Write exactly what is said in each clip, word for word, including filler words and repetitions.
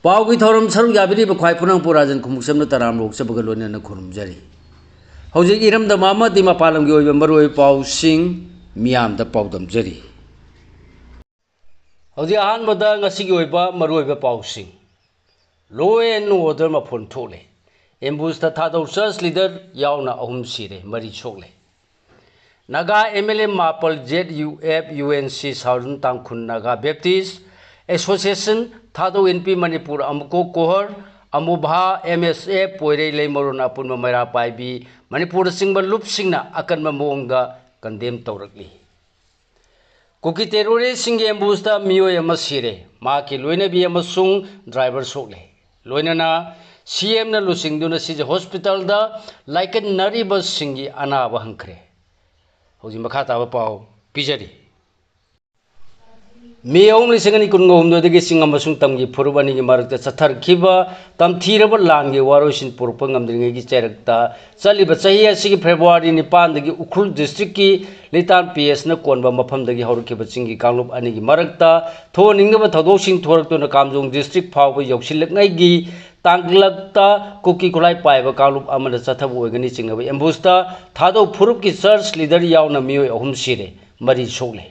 ꯄꯥꯎꯒꯤ ꯊꯧꯔꯝ ꯁꯔꯨꯛ ꯌꯥꯕꯤꯔꯤꯕ ꯈ꯭ꯋꯥꯏ ꯄꯨꯅꯪ ꯄꯨꯔꯥꯖꯟ ꯈꯨꯃꯨꯛꯁꯝꯅ ꯇꯔꯥꯝ ꯂꯣꯛꯆꯕꯒ ꯂꯣꯏꯅꯅ ꯈꯨꯔꯨꯝꯖꯔꯤ꯫ ꯍꯧꯖꯤꯛ ꯏꯔꯝꯗꯝ ꯑꯃꯗꯤ ꯃꯄꯥꯟ ꯂꯝꯒꯤ ꯑꯣꯏꯕ ꯃꯔꯨꯑꯣꯏꯕ ꯄꯥꯎꯁꯤꯡ ꯃꯤꯌꯥꯝꯗ ꯄꯥꯎꯗꯝꯖꯔꯤ꯫ ꯍꯧꯖꯤꯛ ꯑꯍꯥꯟꯕꯗ ꯉꯁꯤꯒꯤ ꯑꯣꯏꯕ ꯃꯔꯨꯑꯣꯏꯕ ꯄꯥꯎꯁꯤꯡ꯫ Law and order ꯃꯐꯣꯟ ꯊꯣꯛꯂꯦ꯫ ꯑꯦꯝꯕꯨꯁꯇ ꯊꯥꯗꯧ ꯆꯔꯆ ꯂꯤꯗꯔ ꯌꯥꯎꯅ ꯑꯍꯨꯝ ꯁꯤꯔꯦ, ꯃꯔꯤ ꯁꯣꯛꯂꯦ꯫ ꯅꯥꯒꯥ ꯑꯦꯝ ꯑꯦꯜ ꯑꯦ ꯃꯥꯄꯜ, Z U F, U N C, southern Tangkhul Naga Baptist association, ꯊꯥꯗꯧ N P Manipur, AMUCO COHR, AMUVA, M S F, Poirei Leimaron, ꯑꯄꯨꯟꯕ ꯃꯩꯔꯥ ꯄꯥꯏꯕꯤ ꯃꯅꯤꯄꯨꯔꯅꯆꯤꯡꯕ ꯂꯨꯞꯁꯤꯡꯅ ꯑꯀꯟꯕ ꯃꯑꯣꯡꯗ ꯀꯟꯗꯦꯝ ꯇꯧꯔꯛꯂꯤ꯫ ꯀꯨꯀꯤ ꯇꯦꯔꯣꯔꯤꯁꯁꯤꯡꯒꯤ ꯑꯦꯝꯕꯨꯁꯇ ꯃꯤꯑꯣꯏ ꯑꯃ ꯁꯤꯔꯦ, ꯃꯍꯥꯛꯀꯤ ꯂꯣꯏꯅꯕꯤ ꯑꯃꯁꯨꯡ ꯗ꯭ꯔꯥꯏꯚꯔ ꯁꯣꯛꯂꯦ꯫ ꯂꯣꯏꯅꯅ ꯁꯤ ꯑꯦꯝꯅ ꯂꯨꯆꯤꯡꯗꯨꯅ ꯁꯤꯖ ꯍꯣꯁꯄꯤꯇꯥꯜꯗ ꯂꯥꯏꯀꯠꯅꯔꯤꯕꯁꯤꯡꯒꯤ ꯑꯅꯥꯕ ꯍꯪꯈ꯭ꯔꯦ꯫ ꯍꯧꯖꯤꯛ ꯃꯈꯥ ꯇꯥꯕ ꯄꯥꯎ ꯄꯤꯖꯔꯤ꯫ ꯃꯦ ꯑꯍꯨꯝ, ꯂꯤꯁꯤꯡ ꯑꯅꯤ ꯀꯨꯟꯒ ꯍꯨꯝꯗꯣꯏꯗꯒꯤ ꯆꯤꯡ ꯑꯃꯁꯨꯡ ꯇꯝꯒꯤ ꯐꯨꯔꯨꯞ ꯑꯅꯤꯒꯤ ꯃꯔꯛꯇ ꯆꯠꯊꯔꯛꯈꯤꯕ ꯇꯝꯊꯤꯔꯕ ꯂꯥꯟꯒꯤ ꯋꯥꯔꯣꯏꯁꯤꯟ ꯄꯨꯔꯛꯄ ꯉꯝꯗ꯭ꯔꯤꯉꯩꯒꯤ ꯆꯩꯔꯛꯇ ꯆꯠꯂꯤꯕ ꯆꯍꯤ ꯑꯁꯤꯒꯤ ꯐꯦꯕ꯭ꯔꯨꯋꯥꯔꯤ ꯅꯤꯄꯥꯟꯗꯒꯤ ꯎꯈ꯭ꯔꯨꯜ ꯗꯤꯁꯇ꯭ꯔꯤꯛꯀꯤ ꯂꯤꯇꯥꯟ ꯄꯤ ꯑꯦꯁꯅ ꯀꯣꯟꯕ ꯃꯐꯝꯗꯒꯤ ꯍꯧꯔꯛꯈꯤꯕ ꯆꯤꯡꯒꯤ ꯀꯥꯡꯂꯨꯞ ꯑꯅꯤꯒꯤ ꯃꯔꯛꯇ ꯊꯣꯛꯍꯟꯅꯤꯡꯗꯕ ꯊꯧꯗꯣꯛꯁꯤꯡ ꯊꯣꯔꯛꯇꯨꯅ ꯀꯥꯝꯖꯣꯡ ꯗꯤꯁꯇ꯭ꯔꯤꯛ ꯐꯥꯎꯕ ꯌꯧꯁꯤꯜꯂꯛꯉꯩꯒꯤ ꯇꯥꯡꯂꯛꯇ ꯀꯨꯀꯤ ꯈꯨꯠꯂꯥꯏ ꯄꯥꯏꯕ ꯀꯥꯡꯂꯨꯞ ꯑꯃꯅ ꯆꯠꯊꯕ ꯑꯣꯏꯒꯅꯤ ꯆꯤꯡꯅꯕ ꯑꯦꯝꯕꯨꯁꯇ ꯊꯥꯗꯧ ꯐꯨꯔꯨꯞꯀꯤ ꯆꯔꯆ ꯂꯤꯗꯔ ꯌꯥꯎꯅ ꯃꯤꯑꯣꯏ ꯑꯍꯨꯝ ꯁꯤꯔꯦ, ꯃꯔꯤ ꯁꯣꯛꯂꯦ꯫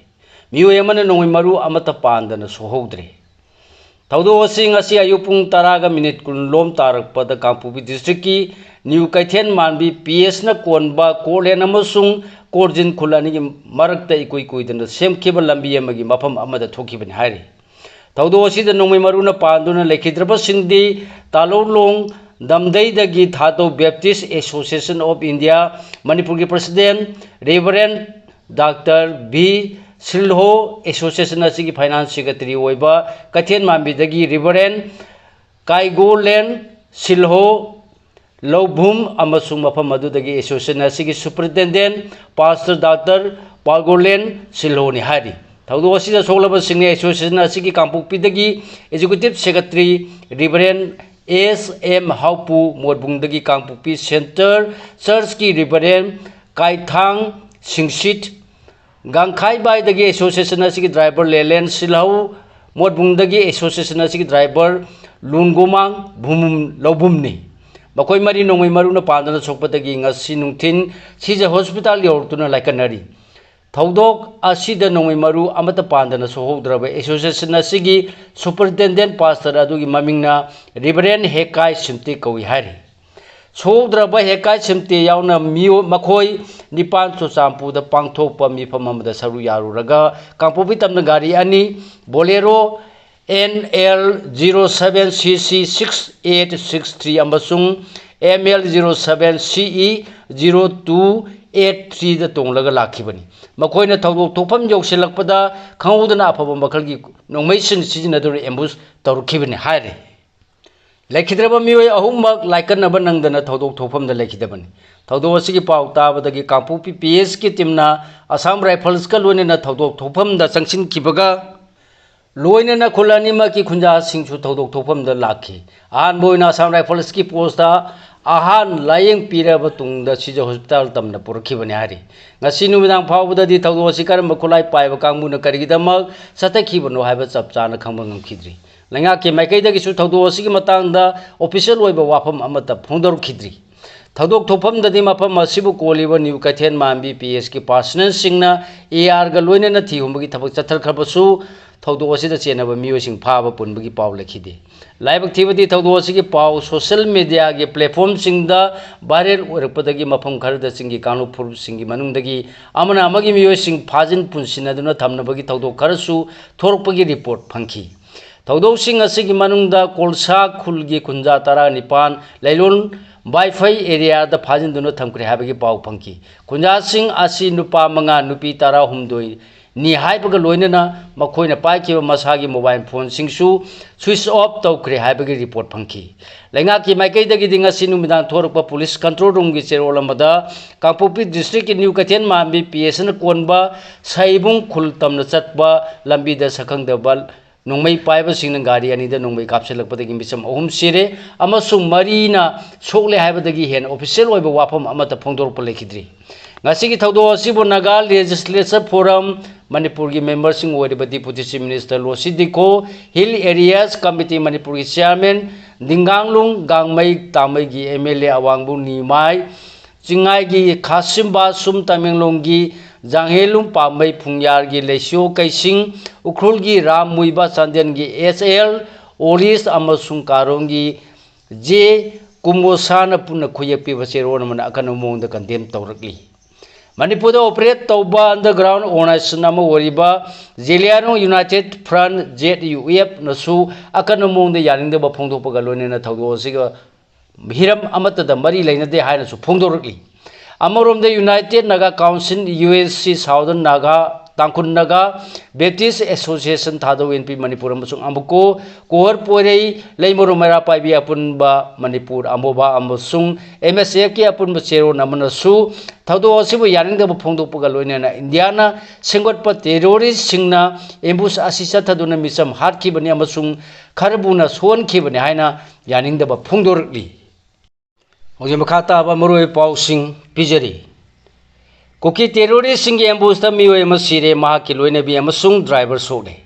ꯃꯤꯑꯣꯏ ꯑꯃꯅ ꯅꯣꯡꯃꯩ ꯃꯔꯨ ꯑꯃꯠꯇ ꯄꯥꯟꯗꯅ ꯁꯣꯛꯍꯧꯗ꯭ꯔꯦ꯫ ꯊꯧꯗꯣꯛ ꯑꯁꯤ ꯉꯁꯤ ꯑꯌꯨꯛ ꯄꯨꯡ ꯇꯔꯥꯒ ꯃꯤꯅꯤꯠ ꯀꯨꯟ ꯂꯣꯝ ꯇꯥꯔꯛꯄꯗ ꯀꯥꯡꯄꯣꯛꯄꯤ ꯗꯤꯁꯇ꯭ꯔꯤꯛꯀꯤ ꯅ꯭ꯌꯨ ꯀꯩꯊꯦꯜ ꯃꯥꯟꯕꯤ ꯄꯤ ꯑꯦꯁꯅ ꯀꯣꯟꯕ ꯀꯣꯔꯂꯦꯟ ꯑꯃꯁꯨꯡ ꯀꯣꯔꯖꯤꯟ ꯈꯨꯜ ꯑꯅꯤꯒꯤ ꯃꯔꯛꯇ ꯏꯀꯨꯏ ꯀꯨꯏꯗꯅ ꯁꯦꯝꯈꯤꯕ ꯂꯝꯕꯤ ꯑꯃꯒꯤ ꯃꯐꯝ ꯑꯃꯗ ꯊꯣꯛꯈꯤꯕꯅꯤ ꯍꯥꯏꯔꯤ꯫ ꯊꯧꯗꯣꯛ ꯑꯁꯤꯗ ꯅꯣꯡꯃꯩ ꯃꯔꯨꯅ ꯄꯥꯟꯗꯨꯅ ꯂꯩꯈꯤꯗ꯭ꯔꯕꯁꯤꯡꯗꯤ ꯇꯥꯂꯧꯂꯣꯡ ꯗꯝꯗꯩꯗꯒꯤ ꯊꯥꯗꯧ ꯕꯦꯞꯇꯤꯁ ꯑꯦꯁꯣꯁꯤꯌꯦꯁꯟ ꯑꯣꯐ ꯏꯟꯗꯤꯌꯥ ꯃꯅꯤꯄꯨꯔꯒꯤ ꯄ꯭ꯔꯁꯤꯗꯦꯟ ꯔꯦꯚꯔꯦꯟ ꯗꯥꯛꯇꯔ ꯚꯤ ꯁꯤꯜꯍꯣ, ꯑꯦꯁꯣꯁꯤꯌꯦꯁꯟ ꯑꯁꯤꯒꯤ ꯐꯥꯏꯅꯥꯟꯁ ꯁꯦꯀ꯭ꯔꯦꯇꯔꯤ ꯑꯣꯏꯕ ꯀꯩꯊꯦꯜ ꯃꯥꯟꯕꯤꯗꯒꯤ ꯔꯤꯚꯔꯦꯟ ꯀꯥꯏꯒꯣꯂꯦꯟ ꯁꯤꯜꯍꯣ, ꯂꯧꯚꯨꯝ ꯑꯃꯁꯨꯡ ꯃꯐꯝ ꯑꯗꯨꯗꯒꯤ ꯑꯦꯁꯣꯁꯤꯌꯦꯁꯟ ꯑꯁꯤꯒꯤ ꯁꯨꯄꯔꯤꯟꯇꯦꯟꯗꯦꯟ ꯄꯥꯁꯇꯔ ꯗꯥꯛꯇꯔ ꯄꯥꯜꯒꯣꯂꯦꯟ ꯁꯤꯜꯍꯣꯅꯤ ꯍꯥꯏꯔꯤ꯫ ꯊꯧꯗꯣꯛ ꯑꯁꯤꯗ ꯁꯣꯛꯂꯕꯁꯤꯡꯅ ꯑꯦꯁꯣꯁꯤꯌꯦꯁꯟ ꯑꯁꯤꯒꯤ ꯀꯥꯡꯄꯣꯛꯄꯤꯗꯒꯤ ꯑꯦꯛꯖꯤꯀ꯭ꯌꯨꯇꯤꯚ ꯁꯦꯀ꯭ꯔꯦꯇꯔꯤ ꯔꯤꯚꯔꯦꯟ ꯑꯦꯁ ꯑꯦꯝ ꯍꯥꯎꯄꯨ, ꯃꯣꯠꯕꯨꯡꯗꯒꯤ ꯀꯥꯡꯄꯣꯛꯄꯤ ꯁꯦꯟꯇꯔ ꯆꯔꯆꯀꯤ ꯔꯤꯚꯔꯦꯟ ꯀꯥꯏꯊꯥꯡ ꯁꯤꯡꯁꯤꯠ, ꯒꯥꯡꯈꯥꯏꯕꯥꯏꯗꯒꯤ ꯑꯦꯁꯣꯁꯤꯌꯦꯁꯟ ꯑꯁꯤꯒꯤ ꯗ꯭ꯔꯥꯏꯚꯔ ꯂꯦꯂꯦꯟ ꯁꯤꯜꯍꯧ, ꯃꯣꯠꯕꯨꯡꯗꯒꯤ ꯑꯦꯁꯣꯁꯤꯌꯦꯁꯟ ꯑꯁꯤꯒꯤ ꯗ꯭ꯔꯥꯏꯚꯔ ꯂꯨꯟꯒꯣꯃꯥꯡ ꯚꯨꯃꯨꯝ ꯂꯧꯕꯨꯝꯅꯤ꯫ ꯃꯈꯣꯏ ꯃꯔꯤ ꯅꯣꯡꯃꯩ ꯃꯔꯨꯅ ꯄꯥꯟꯗꯅ ꯁꯣꯛꯄꯗꯒꯤ ꯉꯁꯤ ꯅꯨꯡꯊꯤꯟ ꯁꯤꯖ ꯍꯣꯁꯄꯤꯇꯥꯜ ꯌꯧꯔꯛꯇꯨꯅ ꯂꯥꯏꯀꯠꯅꯔꯤ꯫ ꯊꯧꯗꯣꯛ ꯑꯁꯤꯗ ꯅꯣꯡꯃꯩ ꯃꯔꯨ ꯑꯃꯠꯇ ꯄꯥꯟꯗꯅ ꯁꯣꯛꯍꯧꯗ꯭ꯔꯕ ꯑꯦꯁꯣꯁꯤꯌꯦꯁꯟ ꯑꯁꯤꯒꯤ ꯁꯨꯄꯔꯤꯟꯇꯦꯟꯗꯦꯟ ꯄꯥꯁꯇꯔ ꯑꯗꯨꯒꯤ ꯃꯃꯤꯡꯅ ꯔꯤꯚꯔꯦꯟ ꯍꯦꯀꯥꯏ ꯁꯤꯝꯇꯤ ꯀꯧꯏ ꯍꯥꯏꯔꯤ꯫ ꯁꯣꯛꯍꯧꯗ꯭ꯔꯕ ꯍꯦꯀꯥꯏ ꯁꯤꯝꯇꯤ ꯌꯥꯎꯅ ꯃꯤꯑꯣ-, ꯃꯈꯣꯏ ꯅꯤꯄꯥꯟ ꯆꯨꯔꯆꯥꯟꯄꯨꯔꯗ ꯄꯥꯡꯊꯣꯛꯄ ꯃꯤꯐꯝ ꯑꯃꯗ ꯁꯔꯨꯛ ꯌꯥꯔꯨꯔꯒ ꯀꯥꯡꯄꯣꯛꯄꯤ ꯇꯝꯅ ꯒꯥꯔꯤ ꯑꯅꯤ, ꯕꯣꯂꯦꯔꯣ ꯑꯦꯟ ꯑꯦꯜ ꯖꯤꯔꯣ ꯁꯚꯦꯟ ꯁꯤ ꯁꯤ ꯁꯤꯛꯁ ꯑꯩꯠ ꯁꯤꯛꯁ ꯊ꯭ꯔꯤ ꯑꯃꯁꯨꯡ ꯑꯦꯝ ꯑꯦꯜ ꯖꯤꯔꯣ ꯁꯚꯦꯟ ꯁꯤ ꯏ ꯖꯤꯔꯣ ꯇꯨ ꯑꯩꯠ ꯊ꯭ꯔꯤꯗ ꯇꯣꯡꯂꯒ ꯂꯥꯛꯈꯤꯕꯅꯤ꯫ ꯃꯈꯣꯏꯅ ꯊꯧꯗꯣꯛ ꯊꯣꯛꯐꯝ ꯌꯧꯁꯤꯜꯂꯛꯄꯗ ꯈꯪꯍꯧꯗꯅ ꯑꯐꯕ ꯃꯈꯜꯒꯤ ꯅꯣꯡꯃꯩꯁꯤꯡ ꯁꯤꯖꯤꯟꯅꯗꯨꯅ ꯑꯦꯝꯕꯨꯁ ꯇꯧꯔꯛꯈꯤꯕꯅꯤ ꯍꯥꯏꯔꯤ꯫ ꯂꯩꯈꯤꯗ꯭ꯔꯕ ꯃꯤꯑꯣꯏ ꯑꯍꯨꯝꯃꯛ ꯂꯥꯏꯀꯠꯅꯕ ꯅꯪꯗꯅ ꯊꯧꯗꯣꯛ ꯊꯣꯛꯐꯝꯗ ꯂꯩꯈꯤꯗꯕꯅꯤ꯫ ꯊꯧꯗꯣꯛ ꯑꯁꯤꯒꯤ ꯄꯥꯎ ꯇꯥꯕꯗꯒꯤ ꯀꯥꯡꯄꯣꯛꯄꯤ ꯄꯤ ꯑꯦꯁꯀꯤ ꯇꯤꯝꯅ ꯑꯁꯥꯝ ꯔꯥꯏꯐꯜꯁꯀ ꯂꯣꯏꯅꯅ ꯊꯧꯗꯣꯛ ꯊꯣꯛꯐꯝꯗ ꯆꯪꯁꯤꯟꯈꯤꯕꯒ ꯂꯣꯏꯅꯅ ꯈꯨꯜ ꯑꯅꯤꯃꯛꯀꯤ ꯈꯨꯟꯖꯥꯁꯤꯡꯁꯨ ꯊꯧꯗꯣꯛ ꯊꯣꯛꯐꯝꯗ ꯂꯥꯛꯈꯤ꯫ ꯑꯍꯥꯟꯕ ꯑꯣꯏꯅ ꯑꯁꯥꯝ ꯔꯥꯏꯐꯜꯁꯀꯤ ꯄꯣꯁꯇ ꯑꯍꯥꯟ ꯂꯥꯌꯦꯡ ꯄꯤꯔꯕ ꯇꯨꯡꯗ ꯁꯤꯖ ꯍꯣꯁꯄꯤꯇꯥꯜ ꯇꯝꯅ ꯄꯨꯔꯛꯈꯤꯕꯅꯤ ꯍꯥꯏꯔꯤ꯫ ꯉꯁꯤ ꯅꯨꯃꯤꯗꯥꯡ ꯐꯥꯎꯕꯗꯗꯤ ꯊꯧꯗꯣꯛ ꯑꯁꯤ ꯀꯔꯝꯕ ꯈꯨꯠꯂꯥꯏ ꯄꯥꯏꯕ ꯀꯥꯡꯕꯨꯅ ꯀꯔꯤꯒꯤꯗꯃꯛ ꯆꯠꯊꯈꯤꯕꯅꯣ ꯍꯥꯏꯕ ꯆꯞ ꯆꯥꯅ ꯈꯪꯕ ꯉꯝꯈꯤꯗ꯭ꯔꯤ꯫ ꯂꯩꯉꯥꯛꯀꯤ ꯃꯥꯏꯀꯩꯗꯒꯤꯁꯨ ꯊꯧꯗꯣꯛ ꯑꯁꯤꯒꯤ ꯃꯇꯥꯡꯗ ꯑꯣꯐꯤꯁꯤꯌꯦꯜ ꯑꯣꯏꯕ ꯋꯥꯐꯝ ꯑꯃꯠꯇ ꯐꯣꯡꯗꯣꯔꯛꯈꯤꯗ꯭ꯔꯤ꯫ ꯊꯧꯗꯣꯛ ꯊꯣꯛꯐꯝꯗꯗꯤ ꯃꯐꯝ ꯑꯁꯤꯕꯨ ꯀꯣꯜꯂꯤꯕ ꯅ꯭ꯌꯨ ꯀꯩꯊꯦꯜ ꯃꯥꯟꯕꯤ ꯄꯤ ꯑꯦꯁꯀꯤ ꯄꯥꯔꯁꯅꯦꯜꯁꯤꯡꯅ ꯑꯦ ꯑꯥꯔꯒ ꯂꯣꯏꯅꯅ ꯊꯤ ꯍꯨꯝꯕꯒꯤ ꯊꯕꯛ ꯆꯠꯊꯈ꯭ꯔꯕꯁꯨ, ꯊꯧꯗꯣꯛ ꯑꯁꯤꯗ ꯆꯦꯟꯅꯕ ꯃꯤꯑꯣꯏꯁꯤꯡ ꯐꯥꯕ ꯄꯨꯟꯕꯒꯤ ꯄꯥꯎ ꯂꯩꯈꯤꯗꯦ꯫ ꯂꯥꯏꯕꯛ ꯊꯤꯕꯗꯤ ꯊꯧꯗꯣꯛ ꯑꯁꯤꯒꯤ ꯄꯥꯎ ꯁꯣꯁꯤꯌꯦꯜ ꯃꯤꯗꯤꯌꯥꯒꯤ ꯄ꯭ꯂꯦꯠꯐꯣꯔꯝꯁꯤꯡꯗ ꯚꯥꯏꯔꯦꯜ ꯑꯣꯏꯔꯛꯄꯗꯒꯤ ꯃꯐꯝ ꯈꯔꯗ ꯆꯤꯡꯒꯤ ꯀꯥꯡꯂꯨꯞ ꯐꯨꯔꯨꯞꯁꯤꯡꯒꯤ ꯃꯅꯨꯡꯗꯒꯤ ꯑꯃꯅ ꯑꯃꯒꯤ ꯃꯤꯑꯣꯏꯁꯤꯡ ꯐꯥꯖꯤꯟ ꯄꯨꯟꯁꯤꯟꯅꯗꯨꯅ ꯊꯝꯅꯕꯒꯤ ꯊꯧꯗꯣꯛ ꯈꯔꯁꯨ ꯊꯣꯔꯛꯄꯒꯤ ꯔꯤꯄꯣꯔꯠ ꯐꯪꯈꯤ꯫ ꯊꯧꯗꯣꯛꯁꯤꯡ ꯑꯁꯤꯒꯤ ꯃꯅꯨꯡꯗ ꯀꯣꯜꯁꯥ ꯈꯨꯜꯒꯤ ꯈꯨꯟꯖꯥ ꯇꯔꯥꯅꯤꯄꯥꯟ ꯂꯩꯂꯣꯟ ꯕꯥꯏꯐꯩ ꯑꯦꯔꯤꯌꯥꯗ ꯐꯥꯖꯤꯟꯗꯨꯅ ꯊꯝꯈ꯭ꯔꯦ ꯍꯥꯏꯕꯒꯤ ꯄꯥꯎ ꯐꯪꯈꯤ꯫ ꯈꯨꯟꯖꯥꯁꯤꯡ ꯑꯁꯤ ꯅꯨꯄꯥ ꯃꯉꯥ, ꯅꯨꯄꯤ ꯇꯔꯥꯍꯨꯝꯗꯣꯏꯅꯤ ꯍꯥꯏꯕꯒ ꯂꯣꯏꯅꯅ ꯃꯈꯣꯏꯅ ꯄꯥꯏꯈꯤꯕ ꯃꯁꯥꯒꯤ ꯃꯣꯕꯥꯏꯜ ꯐꯣꯟꯁꯤꯡꯁꯨ ꯁ꯭ꯋꯤꯆ ꯑꯣꯐ ꯇꯧꯈ꯭ꯔꯦ ꯍꯥꯏꯕꯒꯤ ꯔꯤꯄꯣꯔꯠ ꯐꯪꯈꯤ꯫ ꯂꯩꯉꯥꯛꯀꯤ ꯃꯥꯏꯀꯩꯗꯒꯤꯗꯤ ꯉꯁꯤ ꯅꯨꯃꯤꯗꯥꯡ ꯊꯣꯔꯛꯄ ꯄꯨꯂꯤꯁ ꯀꯟꯇ꯭ꯔꯣꯜ ꯔꯨꯝꯒꯤ ꯆꯦꯔꯣꯜ ꯑꯃꯗ ꯀꯥꯡꯄꯣꯛꯄꯤ ꯗꯤꯁꯇ꯭ꯔꯤꯛꯀꯤ ꯅ꯭ꯌꯨ ꯀꯩꯊꯦꯜ ꯃꯥꯟꯕꯤ ꯄꯤ ꯑꯦꯁꯅ ꯀꯣꯟꯕ ꯁꯍꯤꯕꯨꯡ ꯈꯨꯜ ꯇꯝꯅ ꯆꯠꯄ ꯂꯝꯕꯤꯗ ꯁꯛꯈꯪꯗꯕ ꯅꯣꯡꯃꯩ ꯄꯥꯏꯕꯁꯤꯡꯅ ꯒꯥꯔꯤ ꯑꯅꯤꯗ ꯅꯣꯡꯃꯩ ꯀꯥꯞꯁꯤꯜꯂꯛꯄꯗꯒꯤ ꯃꯤꯆꯝ ꯑꯍꯨꯝ ꯁꯤꯔꯦ ꯑꯃꯁꯨꯡ ꯃꯔꯤꯅ ꯁꯣꯛꯂꯦ ꯍꯥꯏꯕꯗꯒꯤ ꯍꯦꯟꯅ official ꯑꯣꯏꯕ ꯋꯥꯐꯝ ꯑꯃꯠꯇ ꯐꯣꯡꯗꯣꯔꯛꯄ ꯂꯩꯈꯤꯗ꯭ꯔꯤ꯫ ꯉꯁꯤꯒꯤ ꯊꯧꯗꯣꯛ ꯑꯁꯤꯕꯨ Naga Legislature Forum ꯃꯅꯤꯄꯨꯔꯒꯤ memberꯁꯤꯡ ꯑꯣꯏꯔꯤꯕ Deputy Chief Minister ꯂꯣꯁꯤ ꯗꯤꯈꯣ, Hill Areas Committee ꯃꯅꯤꯄꯨꯔꯒꯤ chairman ꯗꯤꯡꯒꯥꯡꯂꯨꯡ ꯒꯥꯡꯃꯩ, ꯇꯥꯃꯩꯒꯤ MLA ꯑꯋꯥꯡꯕꯨ ꯅꯤꯃꯥꯏ ꯆꯤꯡꯉꯥꯏꯒꯤ ꯈꯥꯁꯤꯝꯕꯥ ꯁꯨꯝ, ꯇꯃꯦꯡꯂꯣꯡꯒꯤ ꯖꯥꯡꯍꯦꯂꯨꯝ ꯄꯥꯝꯕꯩ ꯐꯨꯡꯌꯥꯔꯒꯤ ꯂꯩꯁꯤꯌꯣ ꯀꯩꯁꯤꯡ, ꯎꯈ꯭ꯔꯨꯜꯒꯤ ꯔꯥꯝ ꯃꯨꯏꯕꯥ, ꯆꯥꯟꯗꯦꯜꯒꯤ S L ꯑꯣꯔꯤꯁ ꯑꯃꯁꯨꯡ ꯀꯥꯔꯣꯡꯒꯤ J ꯀꯨꯃꯣꯁꯥꯅ ꯄꯨꯟꯅ ꯈꯨꯌꯦꯛ ꯄꯤꯕ ꯆꯦꯔꯣꯜ ꯑꯃꯅ ꯑꯀꯟꯕ ꯃꯑꯣꯡꯗ condemn ꯇꯧꯔꯛꯂꯤ꯫ ꯃꯅꯤꯄꯨꯔꯗ operate ꯇꯧꯕ underground organization ꯑꯃ ꯑꯣꯏꯔꯤꯕ Zeliangrong United Front, Z U F ꯅꯁꯨ ꯑꯀꯟꯕ ꯃꯑꯣꯡꯗ ꯌꯥꯅꯤꯡꯗꯕ ꯐꯣꯡꯗꯣꯛꯄꯒ ꯂꯣꯏꯅꯅ ꯊꯧꯗꯣꯛ ꯑꯁꯤꯒ ꯍꯤꯔꯝ ꯑꯃꯠꯇꯗ ꯃꯔꯤ ꯂꯩꯅꯗꯦ ꯍꯥꯏꯅꯁꯨ ꯐꯣꯡꯗꯣꯔꯛꯂꯤ꯫ ꯑꯃꯔꯣꯝꯗ United Naga Council, U N C, Southern Naga, Tangkhul Naga Baptist Association, ꯊꯥꯗꯧ ꯑꯦꯟ ꯄꯤ ꯃꯅꯤꯄꯨꯔ ꯑꯃꯁꯨꯡ ꯑꯃꯨꯀꯣ, ꯀꯣꯍꯔ ꯄꯣꯏꯔꯩ, ꯂꯩꯃꯔꯨ ꯃꯩꯔꯥ ꯄꯥꯏꯕꯤ ꯑꯄꯨꯟꯕ ꯃꯅꯤꯄꯨꯔ, ꯑꯃꯣꯕꯥ ꯑꯃꯁꯨꯡ M S F ꯀꯤ ꯑꯄꯨꯟꯕ ꯆꯦꯔꯣꯜ ꯑꯃꯅꯁꯨ ꯊꯧꯗꯣꯛ ꯑꯁꯤꯕꯨ ꯌꯥꯅꯤꯡꯗꯕ ꯐꯣꯡꯗꯣꯛꯄꯒ ꯂꯣꯏꯅꯅ ꯏꯟꯗꯤꯌꯥꯅ ꯁꯦꯝꯒꯠꯄ terrorist ꯁꯤꯡꯅ ambush ꯑꯁꯤ ꯆꯠꯊꯗꯨꯅ ꯃꯤꯆꯝ ꯍꯥꯠꯈꯤꯕꯅꯤ ꯑꯃꯁꯨꯡ ꯈꯔꯕꯨꯅ ꯁꯣꯛꯍꯟꯈꯤꯕꯅꯤ ꯍꯥꯏꯅ ꯌꯥꯅꯤꯡꯗꯕ ꯐꯣꯡꯗꯣꯔꯛꯂꯤ꯫ ꯍꯧꯖꯤꯛ ꯃꯈꯥ ꯇꯥꯕ ꯃꯔꯨꯑꯣꯏꯕ ꯄꯥꯎꯁꯤꯡ ꯄꯤꯖꯔꯤ꯫ ꯀꯨꯀꯤ terrorist ꯁꯤꯡꯒꯤ ambush ꯇ ꯃꯤꯑꯣꯏ ꯑꯃ ꯁꯤꯔꯦ, ꯃꯍꯥꯛꯀꯤ ꯂꯣꯏꯅꯕꯤ ꯑꯃꯁꯨꯡ driver ꯁꯣꯛꯂꯦ꯫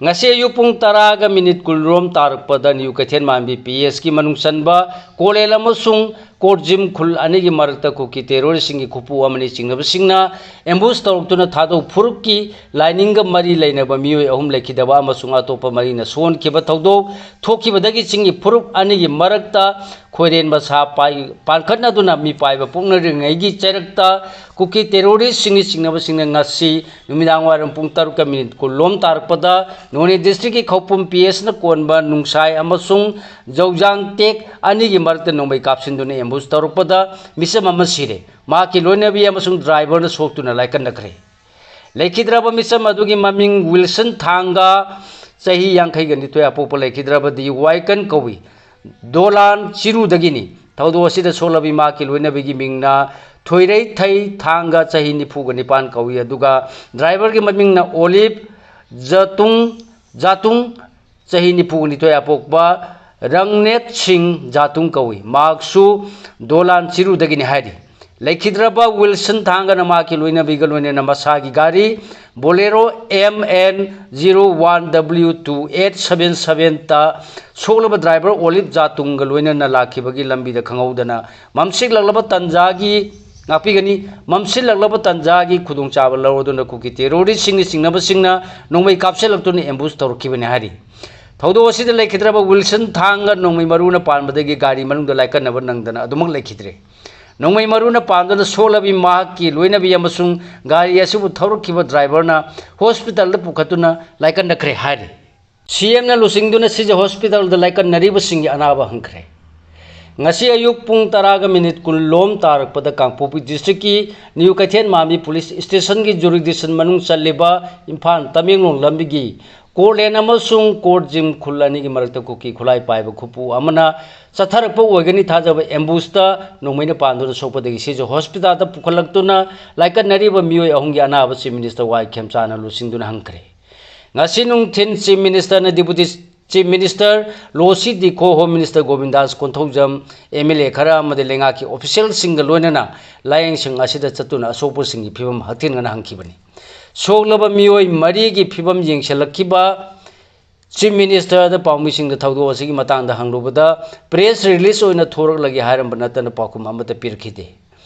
ꯉꯁꯤ ꯑꯌꯨꯛ ꯄꯨꯡ ꯇꯔꯥꯒ minute ꯀꯨꯟꯔꯣꯝ ꯇꯥꯔꯛꯄꯗ ꯅ꯭ꯌꯨ ꯀꯩꯊꯦꯜ ꯃꯥꯟꯕꯤ P S ꯀꯤ ꯃꯅꯨꯡ ꯆꯟꯕ ꯀꯣꯂꯦꯜ ꯑꯃꯁꯨꯡ ꯀꯣꯔꯖꯤꯝ ꯈꯨꯜ ꯑꯅꯤꯒꯤ ꯃꯔꯛꯇ ꯀꯨꯀꯤ terrorist ꯁꯤꯡꯒꯤ ꯈꯨꯄꯨ ꯑꯃꯅꯤ ꯆꯤꯡꯅꯕꯁꯤꯡꯅ ambush ꯇꯧꯔꯛꯇꯨꯅ ꯊꯥꯗꯧ ꯐꯨꯔꯨꯞꯀꯤ ꯂꯥꯏꯅꯤꯡꯒ ꯃꯔꯤ ꯂꯩꯅꯕ ꯃꯤꯑꯣꯏ ꯑꯍꯨꯝ ꯂꯩꯈꯤꯗꯕ ꯑꯃꯁꯨꯡ ꯑꯇꯣꯞꯄ ꯃꯔꯤꯅ ꯁꯣꯛꯍꯟꯈꯤꯕ ꯊꯧꯗꯣꯛ ꯊꯣꯛꯈꯤꯕꯗꯒꯤ ꯆꯤꯡꯒꯤ ꯐꯨꯔꯨꯞ ꯑꯅꯤꯒꯤ ꯃꯔꯛꯇ ꯈꯣꯏꯔꯦꯟ ꯃꯁꯥ ꯄꯥꯏ-, ꯄꯥꯟꯈꯠꯅꯗꯨꯅ ꯃꯤꯄꯥꯏꯕ ꯄꯣꯛꯅꯔꯤꯉꯩꯒꯤ ꯆꯩꯔꯛꯇ ꯀꯨꯀꯤ terrorist ꯁꯤꯡꯒꯤ ꯆꯤꯡꯅꯕꯁꯤꯡꯅ ꯉꯁꯤ ꯅꯨꯃꯤꯗꯥꯡ ꯋꯥꯏꯔꯝ ꯄꯨꯡ ꯇꯔꯨꯛꯀ minute ꯀꯨꯟꯂꯣꯝ ꯇꯥꯔꯛꯄꯗ ꯅꯣꯅꯦ district ꯀꯤ ꯈꯧꯄꯨꯝ P S ꯅ ꯀꯣꯟꯕ ꯅꯨꯡꯁꯥꯏ ꯑꯃꯁꯨꯡ ꯖꯧꯖꯥꯡ ꯇꯦꯛ ꯑꯅꯤꯒꯤ ꯃꯔꯛꯇ ꯅꯣꯡꯃꯩ ꯀꯥꯞꯁꯤꯟꯗꯨꯅ ambush ꯇꯧꯔꯛꯄꯗ ꯃꯤꯆꯝ ꯑꯃ ꯁꯤꯔꯦ꯫ ꯃꯍꯥꯛꯀꯤ ꯂꯣꯏꯅꯕꯤ ꯑꯃꯁꯨꯡ driver ꯅ ꯁꯣꯛꯇꯨꯅ ꯂꯥꯏꯀꯠꯅꯈ꯭ꯔꯦ꯫ ꯂꯩꯈꯤꯗ꯭ꯔꯕ ꯃꯤꯆꯝ ꯑꯗꯨꯒꯤ ꯃꯃꯤꯡ ꯋꯤꯜꯁꯟ ꯊꯥꯡꯒ, ꯆꯍꯤ ꯌꯥꯡꯈꯩꯒ ꯅꯤꯊꯣꯏ, ꯑꯄꯣꯛꯄ ꯂꯩꯈꯤꯗ꯭ꯔꯕꯗꯤ ꯋꯥꯏꯀꯟ ꯀꯧꯏ꯫ ꯗꯣꯂꯥꯟ ꯆꯤꯔꯨꯗꯒꯤꯅꯤ꯫ ꯊꯧꯗꯣꯛ ꯑꯁꯤꯗ ꯁꯣꯛꯂꯕ ꯏꯃꯥꯒꯤ ꯂꯣꯏꯅꯕꯤꯒꯤ ꯃꯤꯡꯅ ꯊꯣꯏꯔꯩꯊꯩ ꯊꯥꯡꯒ, ꯆꯍꯤ ꯅꯤꯐꯨꯒ ꯅꯤꯄꯥꯟ ꯀꯧꯏ, ꯑꯗꯨꯒ driver ꯒꯤ ꯃꯃꯤꯡꯅ ꯑꯣꯂꯤꯞ ꯖꯇꯨꯡ ꯖꯥꯇꯨꯡ, ꯆꯍꯤ ꯅꯤꯐꯨ ꯅꯤꯊꯣꯏ ꯑꯄꯣꯛꯄ ꯔꯪꯅꯦꯠ ꯁꯤꯡ ꯖꯥꯇꯨꯡ ꯀꯧꯏ꯫ ꯃꯍꯥꯛꯁꯨ ꯗꯣꯂꯥꯟ ꯆꯤꯔꯨꯗꯒꯤꯅꯤ ꯍꯥꯏꯔꯤ꯫ ꯂꯩꯈꯤꯗ꯭ꯔꯕ ꯋꯤꯜꯁꯟ ꯊꯥꯡꯒꯅ ꯃꯍꯥꯛꯀꯤ ꯂꯣꯏꯅꯕꯤꯒ ꯂꯣꯏꯅꯅ ꯃꯁꯥꯒꯤ ꯒꯥꯔꯤ Bolero M N zero one W two eight seven seven ꯇ ꯁꯣꯛꯂꯕ ꯗ꯭ꯔꯥꯏꯚꯔ ꯑꯣꯂꯤꯞ ꯖꯥꯇꯨꯡꯒ ꯂꯣꯏꯅꯅ ꯂꯥꯛꯈꯤꯕꯒꯤ ꯂꯝꯕꯤꯗ ꯈꯪꯍꯧꯗꯅ ꯃꯝꯁꯤꯜꯂꯛꯂꯕ ꯇꯟꯖꯥꯒꯤ, ꯉꯥꯛꯄꯤꯒꯅꯤ, ꯃꯝꯁꯤꯜꯂꯛꯂꯕ ꯇꯟꯖꯥꯒꯤ ꯈꯨꯗꯣꯡꯆꯥꯕ ꯂꯧꯔꯗꯨꯅ ꯀꯨꯀꯤ ꯇꯦꯔꯣꯔꯤꯁꯁꯤꯡꯒꯤ ꯆꯤꯡꯅꯕꯁꯤꯡꯅ ꯅꯣꯡꯃꯩ ꯀꯥꯞꯁꯤꯜꯂꯛꯇꯨꯅ ꯑꯦꯝꯕꯨꯁ ꯇꯧꯔꯛꯈꯤꯕꯅꯤ ꯍꯥꯏꯔꯤ꯫ ꯊꯧꯗꯣꯛ ꯑꯁꯤꯗ ꯂꯩꯈꯤꯗ꯭ꯔꯕ ꯋꯤꯜꯁꯟ ꯊꯥꯡꯒ ꯅꯣꯡꯃꯩ ꯃꯔꯨꯅ ꯄꯥꯟꯕꯗꯒꯤ ꯒꯥꯔꯤ ꯃꯅꯨꯡꯗ ꯂꯥꯏꯀꯠꯅꯕ ꯅꯪꯗꯅ ꯑꯗꯨꯃꯛ ꯂꯩꯈꯤꯗ꯭ꯔꯦ꯫ ꯅꯣꯡꯃꯩ ꯃꯔꯨꯅ ꯄꯥꯟꯗꯨꯅ ꯁꯣꯛꯂꯕꯤ ꯃꯍꯥꯛꯀꯤ ꯂꯣꯏꯅꯕꯤ ꯑꯃꯁꯨꯡ ꯒꯥꯔꯤ ꯑꯁꯤꯕꯨ ꯊꯧꯔꯛꯈꯤꯕ ꯗ꯭ꯔꯥꯏꯚꯔꯅ ꯍꯣꯁꯄꯤꯇꯥꯜꯗ ꯄꯨꯈꯠꯇꯨꯅ ꯂꯥꯏꯀꯠꯅꯈ꯭ꯔꯦ ꯍꯥꯏꯔꯤ꯫ ꯁꯤ ꯑꯦꯝꯅ ꯂꯨꯆꯤꯡꯗꯨꯅ ꯁꯤꯖ ꯍꯣꯁꯄꯤꯇꯥꯜꯗ ꯂꯥꯏꯀꯠꯅꯔꯤꯕꯁꯤꯡꯒꯤ ꯑꯅꯥꯕ ꯍꯪꯈ꯭ꯔꯦ꯫ ꯉꯁꯤ ꯑꯌꯨꯛ ꯄꯨꯡ ꯇꯔꯥꯒ ꯃꯤꯅꯤꯠ ꯀꯨꯟ ꯂꯣꯝ ꯇꯥꯔꯛꯄꯗ ꯀꯥꯡꯄꯣꯛꯄꯤ ꯗꯤꯁꯇ꯭ꯔꯤꯛꯀꯤ ꯅ꯭ꯌꯨ ꯀꯩꯊꯦꯜ ꯃꯥꯟꯕꯤ ꯄꯨꯂꯤꯁ ꯁ꯭ꯇꯦꯁꯟꯒꯤ ꯖꯨꯔꯤꯗꯤꯛꯁꯟ ꯃꯅꯨꯡ ꯆꯜꯂꯤꯕ ꯏꯝꯐꯥꯜ ꯇꯃꯦꯡꯂꯣꯡ ꯂꯝꯕꯤꯒꯤ ꯀꯣꯔꯠ ꯂꯦꯟ ꯑꯃꯁꯨꯡ ꯀꯣꯔꯠ ꯖꯤꯝ ꯈꯨꯜ ꯑꯅꯤꯒꯤ ꯃꯔꯛꯇ ꯀꯨꯀꯤ ꯈꯨꯠꯂꯥꯏ ꯄꯥꯏꯕ ꯈꯨꯄꯨ ꯑꯃꯅ ꯆꯠꯊꯔꯛꯄ ꯑꯣꯏꯒꯅꯤ ꯊꯥꯖꯕ ꯑꯦꯝꯕꯨꯁꯇ ꯅꯣꯡꯃꯩꯅ ꯄꯥꯟꯗꯨꯅ ꯁꯣꯛꯄꯗꯒꯤ ꯁꯤꯖ ꯍꯣꯁꯄꯤꯇꯥꯜꯗ ꯄꯨꯈꯠꯂꯛꯇꯨꯅ ꯂꯥꯏꯀꯠꯅꯔꯤꯕ ꯃꯤꯑꯣꯏ ꯑꯍꯨꯝꯒꯤ ꯑꯅꯥꯕ ꯆꯤꯐ ꯃꯤꯅꯤꯁꯇꯔ ꯋꯥꯏ ꯈꯦꯝꯆꯥꯅ ꯂꯨꯆꯤꯡꯗꯨꯅ ꯍꯪꯈ꯭ꯔꯦ꯫ ꯉꯁꯤ ꯅꯨꯡꯊꯤꯜ ꯆꯤꯐ ꯃꯤꯅꯤꯁꯇꯔꯅ deputy chief minister Losii Dikho, home minister Govindas Konthoujam, M L A ꯈꯔ ꯑꯃꯗꯤ ꯂꯩꯉꯥꯛꯀꯤ ꯑꯣꯐꯤꯁꯤꯌꯦꯜꯁꯤꯡꯒ ꯂꯣꯏꯅꯅ ꯂꯥꯌꯦꯡꯁꯪ ꯑꯁꯤꯗ ꯆꯠꯇꯨꯅ ꯑꯁꯣꯛꯄꯁꯤꯡꯒꯤ ꯐꯤꯕꯝ ꯍꯛꯊꯦꯡꯅꯅ ꯍꯪꯈꯤꯕꯅꯤ꯫ ꯁꯣꯛꯂꯕ ꯃꯤꯑꯣꯏ ꯃꯔꯤꯒꯤ ꯐꯤꯕꯝ ꯌꯦꯡꯁꯤꯜꯂꯛꯈꯤꯕ ꯆꯤꯐ ꯃꯤꯅꯤꯁꯇꯔꯗ ꯄꯥꯎꯃꯤꯁꯤꯡꯗ ꯊꯧꯗꯣꯛ ꯑꯁꯤꯒꯤ ꯃꯇꯥꯡꯗ ꯍꯪꯂꯨꯕꯗ ꯄ꯭ꯔꯦꯁ ꯔꯤꯂꯤꯁ ꯑꯣꯏꯅ ꯊꯣꯔꯛꯂꯒꯦ ꯍꯥꯏꯔꯝꯕ ꯅꯠꯇꯅ ꯄꯥꯎꯈꯨꯝ ꯑꯃꯠꯇ ꯄꯤꯔꯛꯈꯤꯗꯦ꯫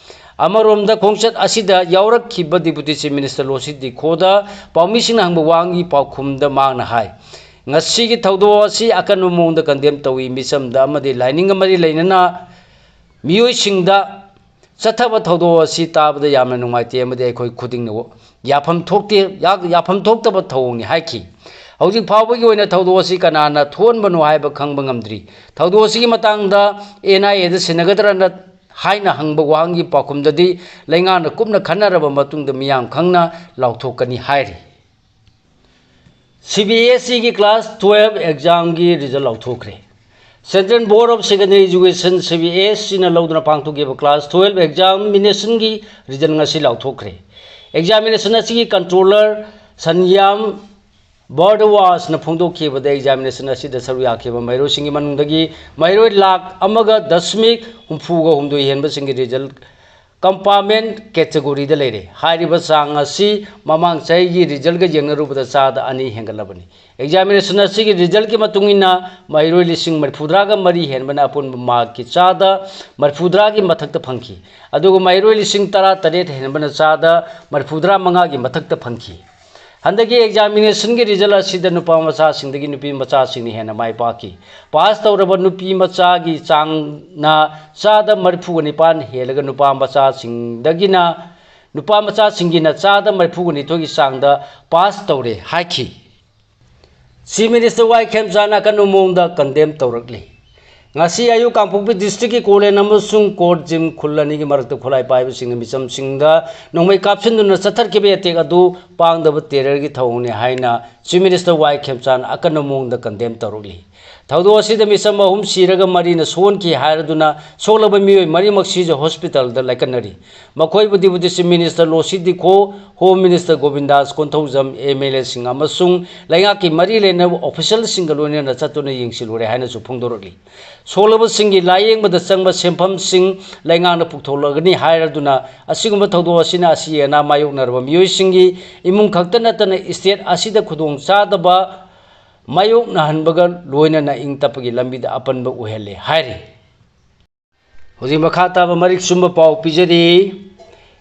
ꯑꯃꯔꯣꯝꯗ ꯈꯣꯡꯆꯠ ꯑꯁꯤꯗ ꯌꯥꯎꯔꯛꯈꯤꯕ ꯗꯤꯄꯨꯇꯤ ꯆꯤꯐ ꯃꯤꯅꯤꯁꯇꯔ ꯂꯣꯁꯤ ꯗꯤꯈꯣꯗ ꯄꯥꯎꯃꯤꯁꯤꯡꯅ ꯍꯪꯕ ꯋꯥꯍꯪꯒꯤ ꯄꯥꯎꯈꯨꯝꯗ ꯃꯍꯥꯛꯅ ꯍꯥꯏ, ꯉꯁꯤꯒꯤ ꯊꯧꯗꯣꯛ ꯑꯁꯤ ꯑꯀꯟꯕ ꯃꯑꯣꯡꯗ ꯀꯟꯗꯦꯝ ꯇꯧꯏ꯫ ꯃꯤꯆꯝꯗ ꯑꯃꯗꯤ ꯂꯥꯏꯅꯤꯡꯒ ꯃꯔꯤ ꯂꯩꯅꯅ ꯃꯤꯑꯣꯏꯁꯤꯡꯗ ꯆꯠꯊꯕ ꯊꯧꯗꯣꯛ ꯑꯁꯤ ꯇꯥꯕꯗ ꯌꯥꯝꯅ ꯅꯨꯡꯉꯥꯏꯇꯦ ꯑꯃꯗꯤ ꯑꯩꯈꯣꯏ ꯈꯨꯗꯤꯡꯃꯛ ꯌꯥꯐꯝ ꯊꯣꯛꯇꯦ, ꯌꯥ-, ꯌꯥꯐꯝ ꯊꯣꯛꯇꯕ ꯊꯧꯑꯣꯡꯅꯤ ꯍꯥꯏꯈꯤ꯫ ꯍꯧꯖꯤꯛ ꯐꯥꯎꯕꯒꯤ ꯑꯣꯏꯅ ꯊꯧꯗꯣꯛ ꯑꯁꯤ ꯀꯅꯥꯅ ꯊꯣꯛꯍꯟꯕꯅꯣ ꯍꯥꯏꯕ ꯈꯪꯕ ꯉꯝꯗ꯭ꯔꯤ꯫ ꯊꯧꯗꯣꯛ ꯑꯁꯤꯒꯤ ꯃꯇꯥꯡꯗ ꯑꯦꯟ ꯑꯥꯏ ꯑꯦꯗ ꯁꯤꯟꯅꯒꯗ꯭ꯔꯅ ꯍꯥꯏꯅ ꯍꯪꯕ ꯋꯥꯍꯪꯒꯤ ꯄꯥꯎꯈꯨꯝꯗꯗꯤ ꯂꯩꯉꯥꯛꯅ ꯀꯨꯞꯅ ꯈꯟꯅꯔꯕ ꯃꯇꯨꯡꯗ ꯃꯤꯌꯥꯝ ꯈꯪꯅ ꯂꯥꯎꯊꯣꯛꯀꯅꯤ ꯍꯥꯏꯔꯤ꯫ ꯁꯤ ꯕꯤ ꯑꯦꯁ ꯏꯒꯤ ꯀ꯭ꯂꯥꯁ ꯇꯨꯋꯦꯜꯐ ꯑꯦꯛꯖꯥꯝꯒꯤ ꯔꯤꯖꯜ ꯂꯥꯎꯊꯣꯛꯈ꯭ꯔꯦ꯫ Central Board of Secondary Education, C B S ꯏꯅ ꯂꯧꯗꯨꯅ ꯄꯥꯡꯊꯣꯛꯈꯤꯕ ꯀ꯭ꯂꯥꯁ ꯇꯨꯋꯦꯜꯐ ꯑꯦꯛꯖꯥꯃꯤꯅꯦꯁꯟꯒꯤ ꯔꯤꯖꯜ ꯉꯁꯤ ꯂꯥꯎꯊꯣꯛꯈ꯭ꯔꯦ꯫ ꯑꯦꯛꯖꯥꯃꯤꯅꯦꯁꯟ ꯑꯁꯤꯒꯤ ꯀꯟꯇ꯭ꯔꯣꯂꯔ ꯁꯟꯌꯥꯝ ꯕꯥꯔꯗ ꯋꯥꯆꯅ ꯐꯣꯡꯗꯣꯛꯈꯤꯕꯗ, ꯑꯦꯛꯖꯥꯃꯤꯅꯦꯁꯟ ꯑꯁꯤꯗ ꯁꯔꯨꯛ ꯌꯥꯈꯤꯕ ꯃꯍꯩꯔꯣꯏꯁꯤꯡꯒꯤ ꯃꯅꯨꯡꯗꯒꯤ ꯃꯍꯩꯔꯣꯏ ꯂꯥꯈ ꯑꯃꯒ ꯗꯁꯃꯤꯛ ꯍꯨꯝꯐꯨꯒ ꯍꯨꯝꯗꯣꯏ ꯍꯦꯟꯕꯁꯤꯡꯒꯤ ꯔꯤꯖꯜ ꯀꯝꯄꯥꯔꯠꯃꯦꯟ ꯀꯦꯇꯦꯒꯣꯔꯤꯗ ꯂꯩꯔꯦ꯫ ꯍꯥꯏꯔꯤꯕ ꯆꯥꯡ ꯑꯁꯤ ꯃꯃꯥꯡ ꯆꯍꯤꯒꯤ ꯔꯤꯖꯜꯒ ꯌꯦꯡꯅꯔꯨꯕꯗ ꯆꯥꯗ ꯑꯅꯤ ꯍꯦꯟꯒꯠꯂꯕꯅꯤ꯫ ꯑꯦꯛꯖꯥꯃꯤꯅꯦꯁꯟ ꯑꯁꯤꯒꯤ ꯔꯤꯖꯜꯀꯤ ꯃꯇꯨꯡ ꯏꯟꯅ ꯃꯍꯩꯔꯣꯏ ꯂꯤꯁꯤꯡ ꯃꯔꯤꯐꯨꯇꯔꯥꯒ ꯃꯔꯤ ꯍꯦꯟꯕꯅ ꯑꯄꯨꯟꯕ ꯃꯥꯔꯛꯀꯤ ꯆꯥꯗ ꯃꯔꯤꯐꯨꯇꯔꯥꯒꯤ ꯃꯊꯛꯇ ꯐꯪꯈꯤ꯫ ꯑꯗꯨꯒ ꯃꯍꯩꯔꯣꯏ ꯂꯤꯁꯤꯡ ꯇꯔꯥꯇꯔꯦꯠ ꯍꯦꯟꯕꯅ ꯆꯥꯗ ꯃꯔꯤꯐꯨꯇꯔꯥ ꯃꯉꯥꯒꯤ ꯃꯊꯛꯇ ꯐꯪꯈꯤ꯫ ꯍꯟꯗꯛꯀꯤ ꯑꯦꯛꯖꯥꯃꯤꯅꯦꯁꯟꯒꯤ ꯔꯤꯖꯜ ꯑꯁꯤꯗ ꯅꯨꯄꯥ ꯃꯆꯥꯁꯤꯡꯗꯒꯤ ꯅꯨꯄꯤ ꯃꯆꯥꯁꯤꯡꯅ ꯍꯦꯟꯅ ꯃꯥꯏ ꯄꯥꯛꯈꯤ꯫ ꯄꯥꯁ ꯇꯧꯔꯕ ꯅꯨꯄꯤ ꯃꯆꯥꯒꯤ ꯆꯥꯡꯅ ꯆꯥꯗ ꯃꯔꯤꯐꯨꯒ ꯅꯤꯄꯥꯟ ꯍꯦꯜꯂꯒ, ꯅꯨꯄꯥ ꯃꯆꯥꯁꯤꯡꯗꯒꯤꯅ, ꯅꯨꯄꯥ ꯃꯆꯥꯁꯤꯡꯒꯤꯅ ꯆꯥꯗ ꯃꯔꯤꯐꯨꯒ ꯅꯤꯊꯣꯏꯒꯤ ꯆꯥꯡꯗ ꯄꯥꯁ ꯇꯧꯔꯦ ꯍꯥꯏꯈꯤ꯫ ꯆꯤꯐ ꯃꯤꯅꯤꯁꯇꯔ ꯋꯥꯏ ꯈꯦꯝꯆꯥꯟ ꯑꯀꯟꯕ ꯃꯑꯣꯡꯗ ꯀꯟꯗꯦꯝ ꯇꯧꯔꯛꯂꯤ꯫ ꯉꯁꯤ ꯑꯌꯨꯛ ꯀꯥꯡꯄꯣꯛꯄꯤ ꯗꯤꯁꯇ꯭ꯔꯤꯛꯀꯤ ꯀꯣꯂꯦꯟ ꯑꯃꯁꯨꯡ ꯀꯣꯔꯠ ꯖꯤꯝ ꯈꯨꯜ ꯑꯅꯤꯒꯤ ꯃꯔꯛꯇ ꯈꯨꯠꯂꯥꯏ ꯄꯥꯏꯕꯁꯤꯡꯅ ꯃꯤꯆꯝꯁꯤꯡꯗ ꯅꯣꯡꯃꯩ ꯀꯥꯞꯁꯤꯟꯗꯨꯅ ꯆꯠꯊꯔꯛꯈꯤꯕ ꯑꯦꯇꯦꯛ ꯑꯗꯨ ꯄꯥꯡꯗꯕ ꯇꯦꯔꯔꯒꯤ ꯊꯧꯑꯣꯡꯅꯤ ꯍꯥꯏꯅ ꯆꯤꯐ ꯃꯤꯅꯤꯁꯇꯔ ꯋꯥꯏ ꯈꯦꯝꯆꯥꯟ ꯑꯀꯟꯕ ꯃꯑꯣꯡꯗ ꯀꯟꯗꯦꯝ ꯇꯧꯔꯛꯂꯤ꯫ ꯊꯧꯗꯣꯛ ꯑꯁꯤꯗ ꯃꯤꯆꯝ ꯑꯍꯨꯝ ꯁꯤꯔꯒ ꯃꯔꯤꯅ ꯁꯣꯛꯍꯟꯈꯤ ꯍꯥꯏꯔꯗꯨꯅ ꯁꯣꯛꯂꯕ ꯃꯤꯑꯣꯏ ꯃꯔꯤꯃꯛꯁꯤꯁꯨ ꯍꯣꯁꯄꯤꯇꯥꯜꯗ ꯂꯥꯏꯀꯠꯅꯔꯤ꯫ ꯃꯈꯣꯏꯕꯨ deputy chief minister Losii Dikho, home minister Govindas Konthoujam, M L ꯑꯦꯁꯤꯡ ꯑꯃꯁꯨꯡ ꯂꯩꯉꯥꯛꯀꯤ ꯃꯔꯤ ꯂꯩꯅꯕ ꯑꯣꯐꯤꯁꯤꯌꯦꯜꯁꯤꯡꯒ ꯂꯣꯏꯅꯅ ꯆꯠꯇꯨꯅ ꯌꯦꯡꯁꯤꯜꯂꯨꯔꯦ ꯍꯥꯏꯅꯁꯨ ꯐꯣꯡꯗꯣꯔꯛꯂꯤ꯫ ꯁꯣꯛꯂꯕꯁꯤꯡꯒꯤ ꯂꯥꯌꯦꯡꯕꯗ ꯆꯪꯕ ꯁꯦꯟꯐꯝꯁꯤꯡ ꯂꯩꯉꯥꯛꯅ ꯄꯨꯊꯣꯛꯂꯒꯅꯤ ꯍꯥꯏꯔꯗꯨꯅ, ꯑꯁꯤꯒꯨꯝꯕ ꯊꯧꯗꯣꯛ ꯑꯁꯤꯅ ꯑꯁꯤ ꯑꯅꯥ ꯃꯥꯌꯣꯛꯅꯔꯕ ꯃꯤꯑꯣꯏꯁꯤꯡꯒꯤ ꯏꯃꯨꯡ ꯈꯛꯇ ꯅꯠꯇꯅ ꯏꯁꯇꯦꯠ ꯑꯁꯤꯗ ꯈꯨꯗꯣꯡꯆꯥꯗꯕ ꯃꯥꯌꯣꯛꯅꯍꯟꯕꯒ ꯂꯣꯏꯅꯅ ꯏꯪ ꯇꯞꯄꯒꯤ ꯂꯝꯕꯤꯗ ꯑꯄꯟꯕ ꯑꯣꯏꯍꯜꯂꯦ ꯍꯥꯏꯔꯤ꯫ ꯍꯧꯖꯤꯛ ꯃꯈꯥ ꯇꯥꯕ ꯃꯔꯤꯛ ꯆꯨꯝꯕ ꯄꯥꯎ ꯄꯤꯖꯔꯤ꯫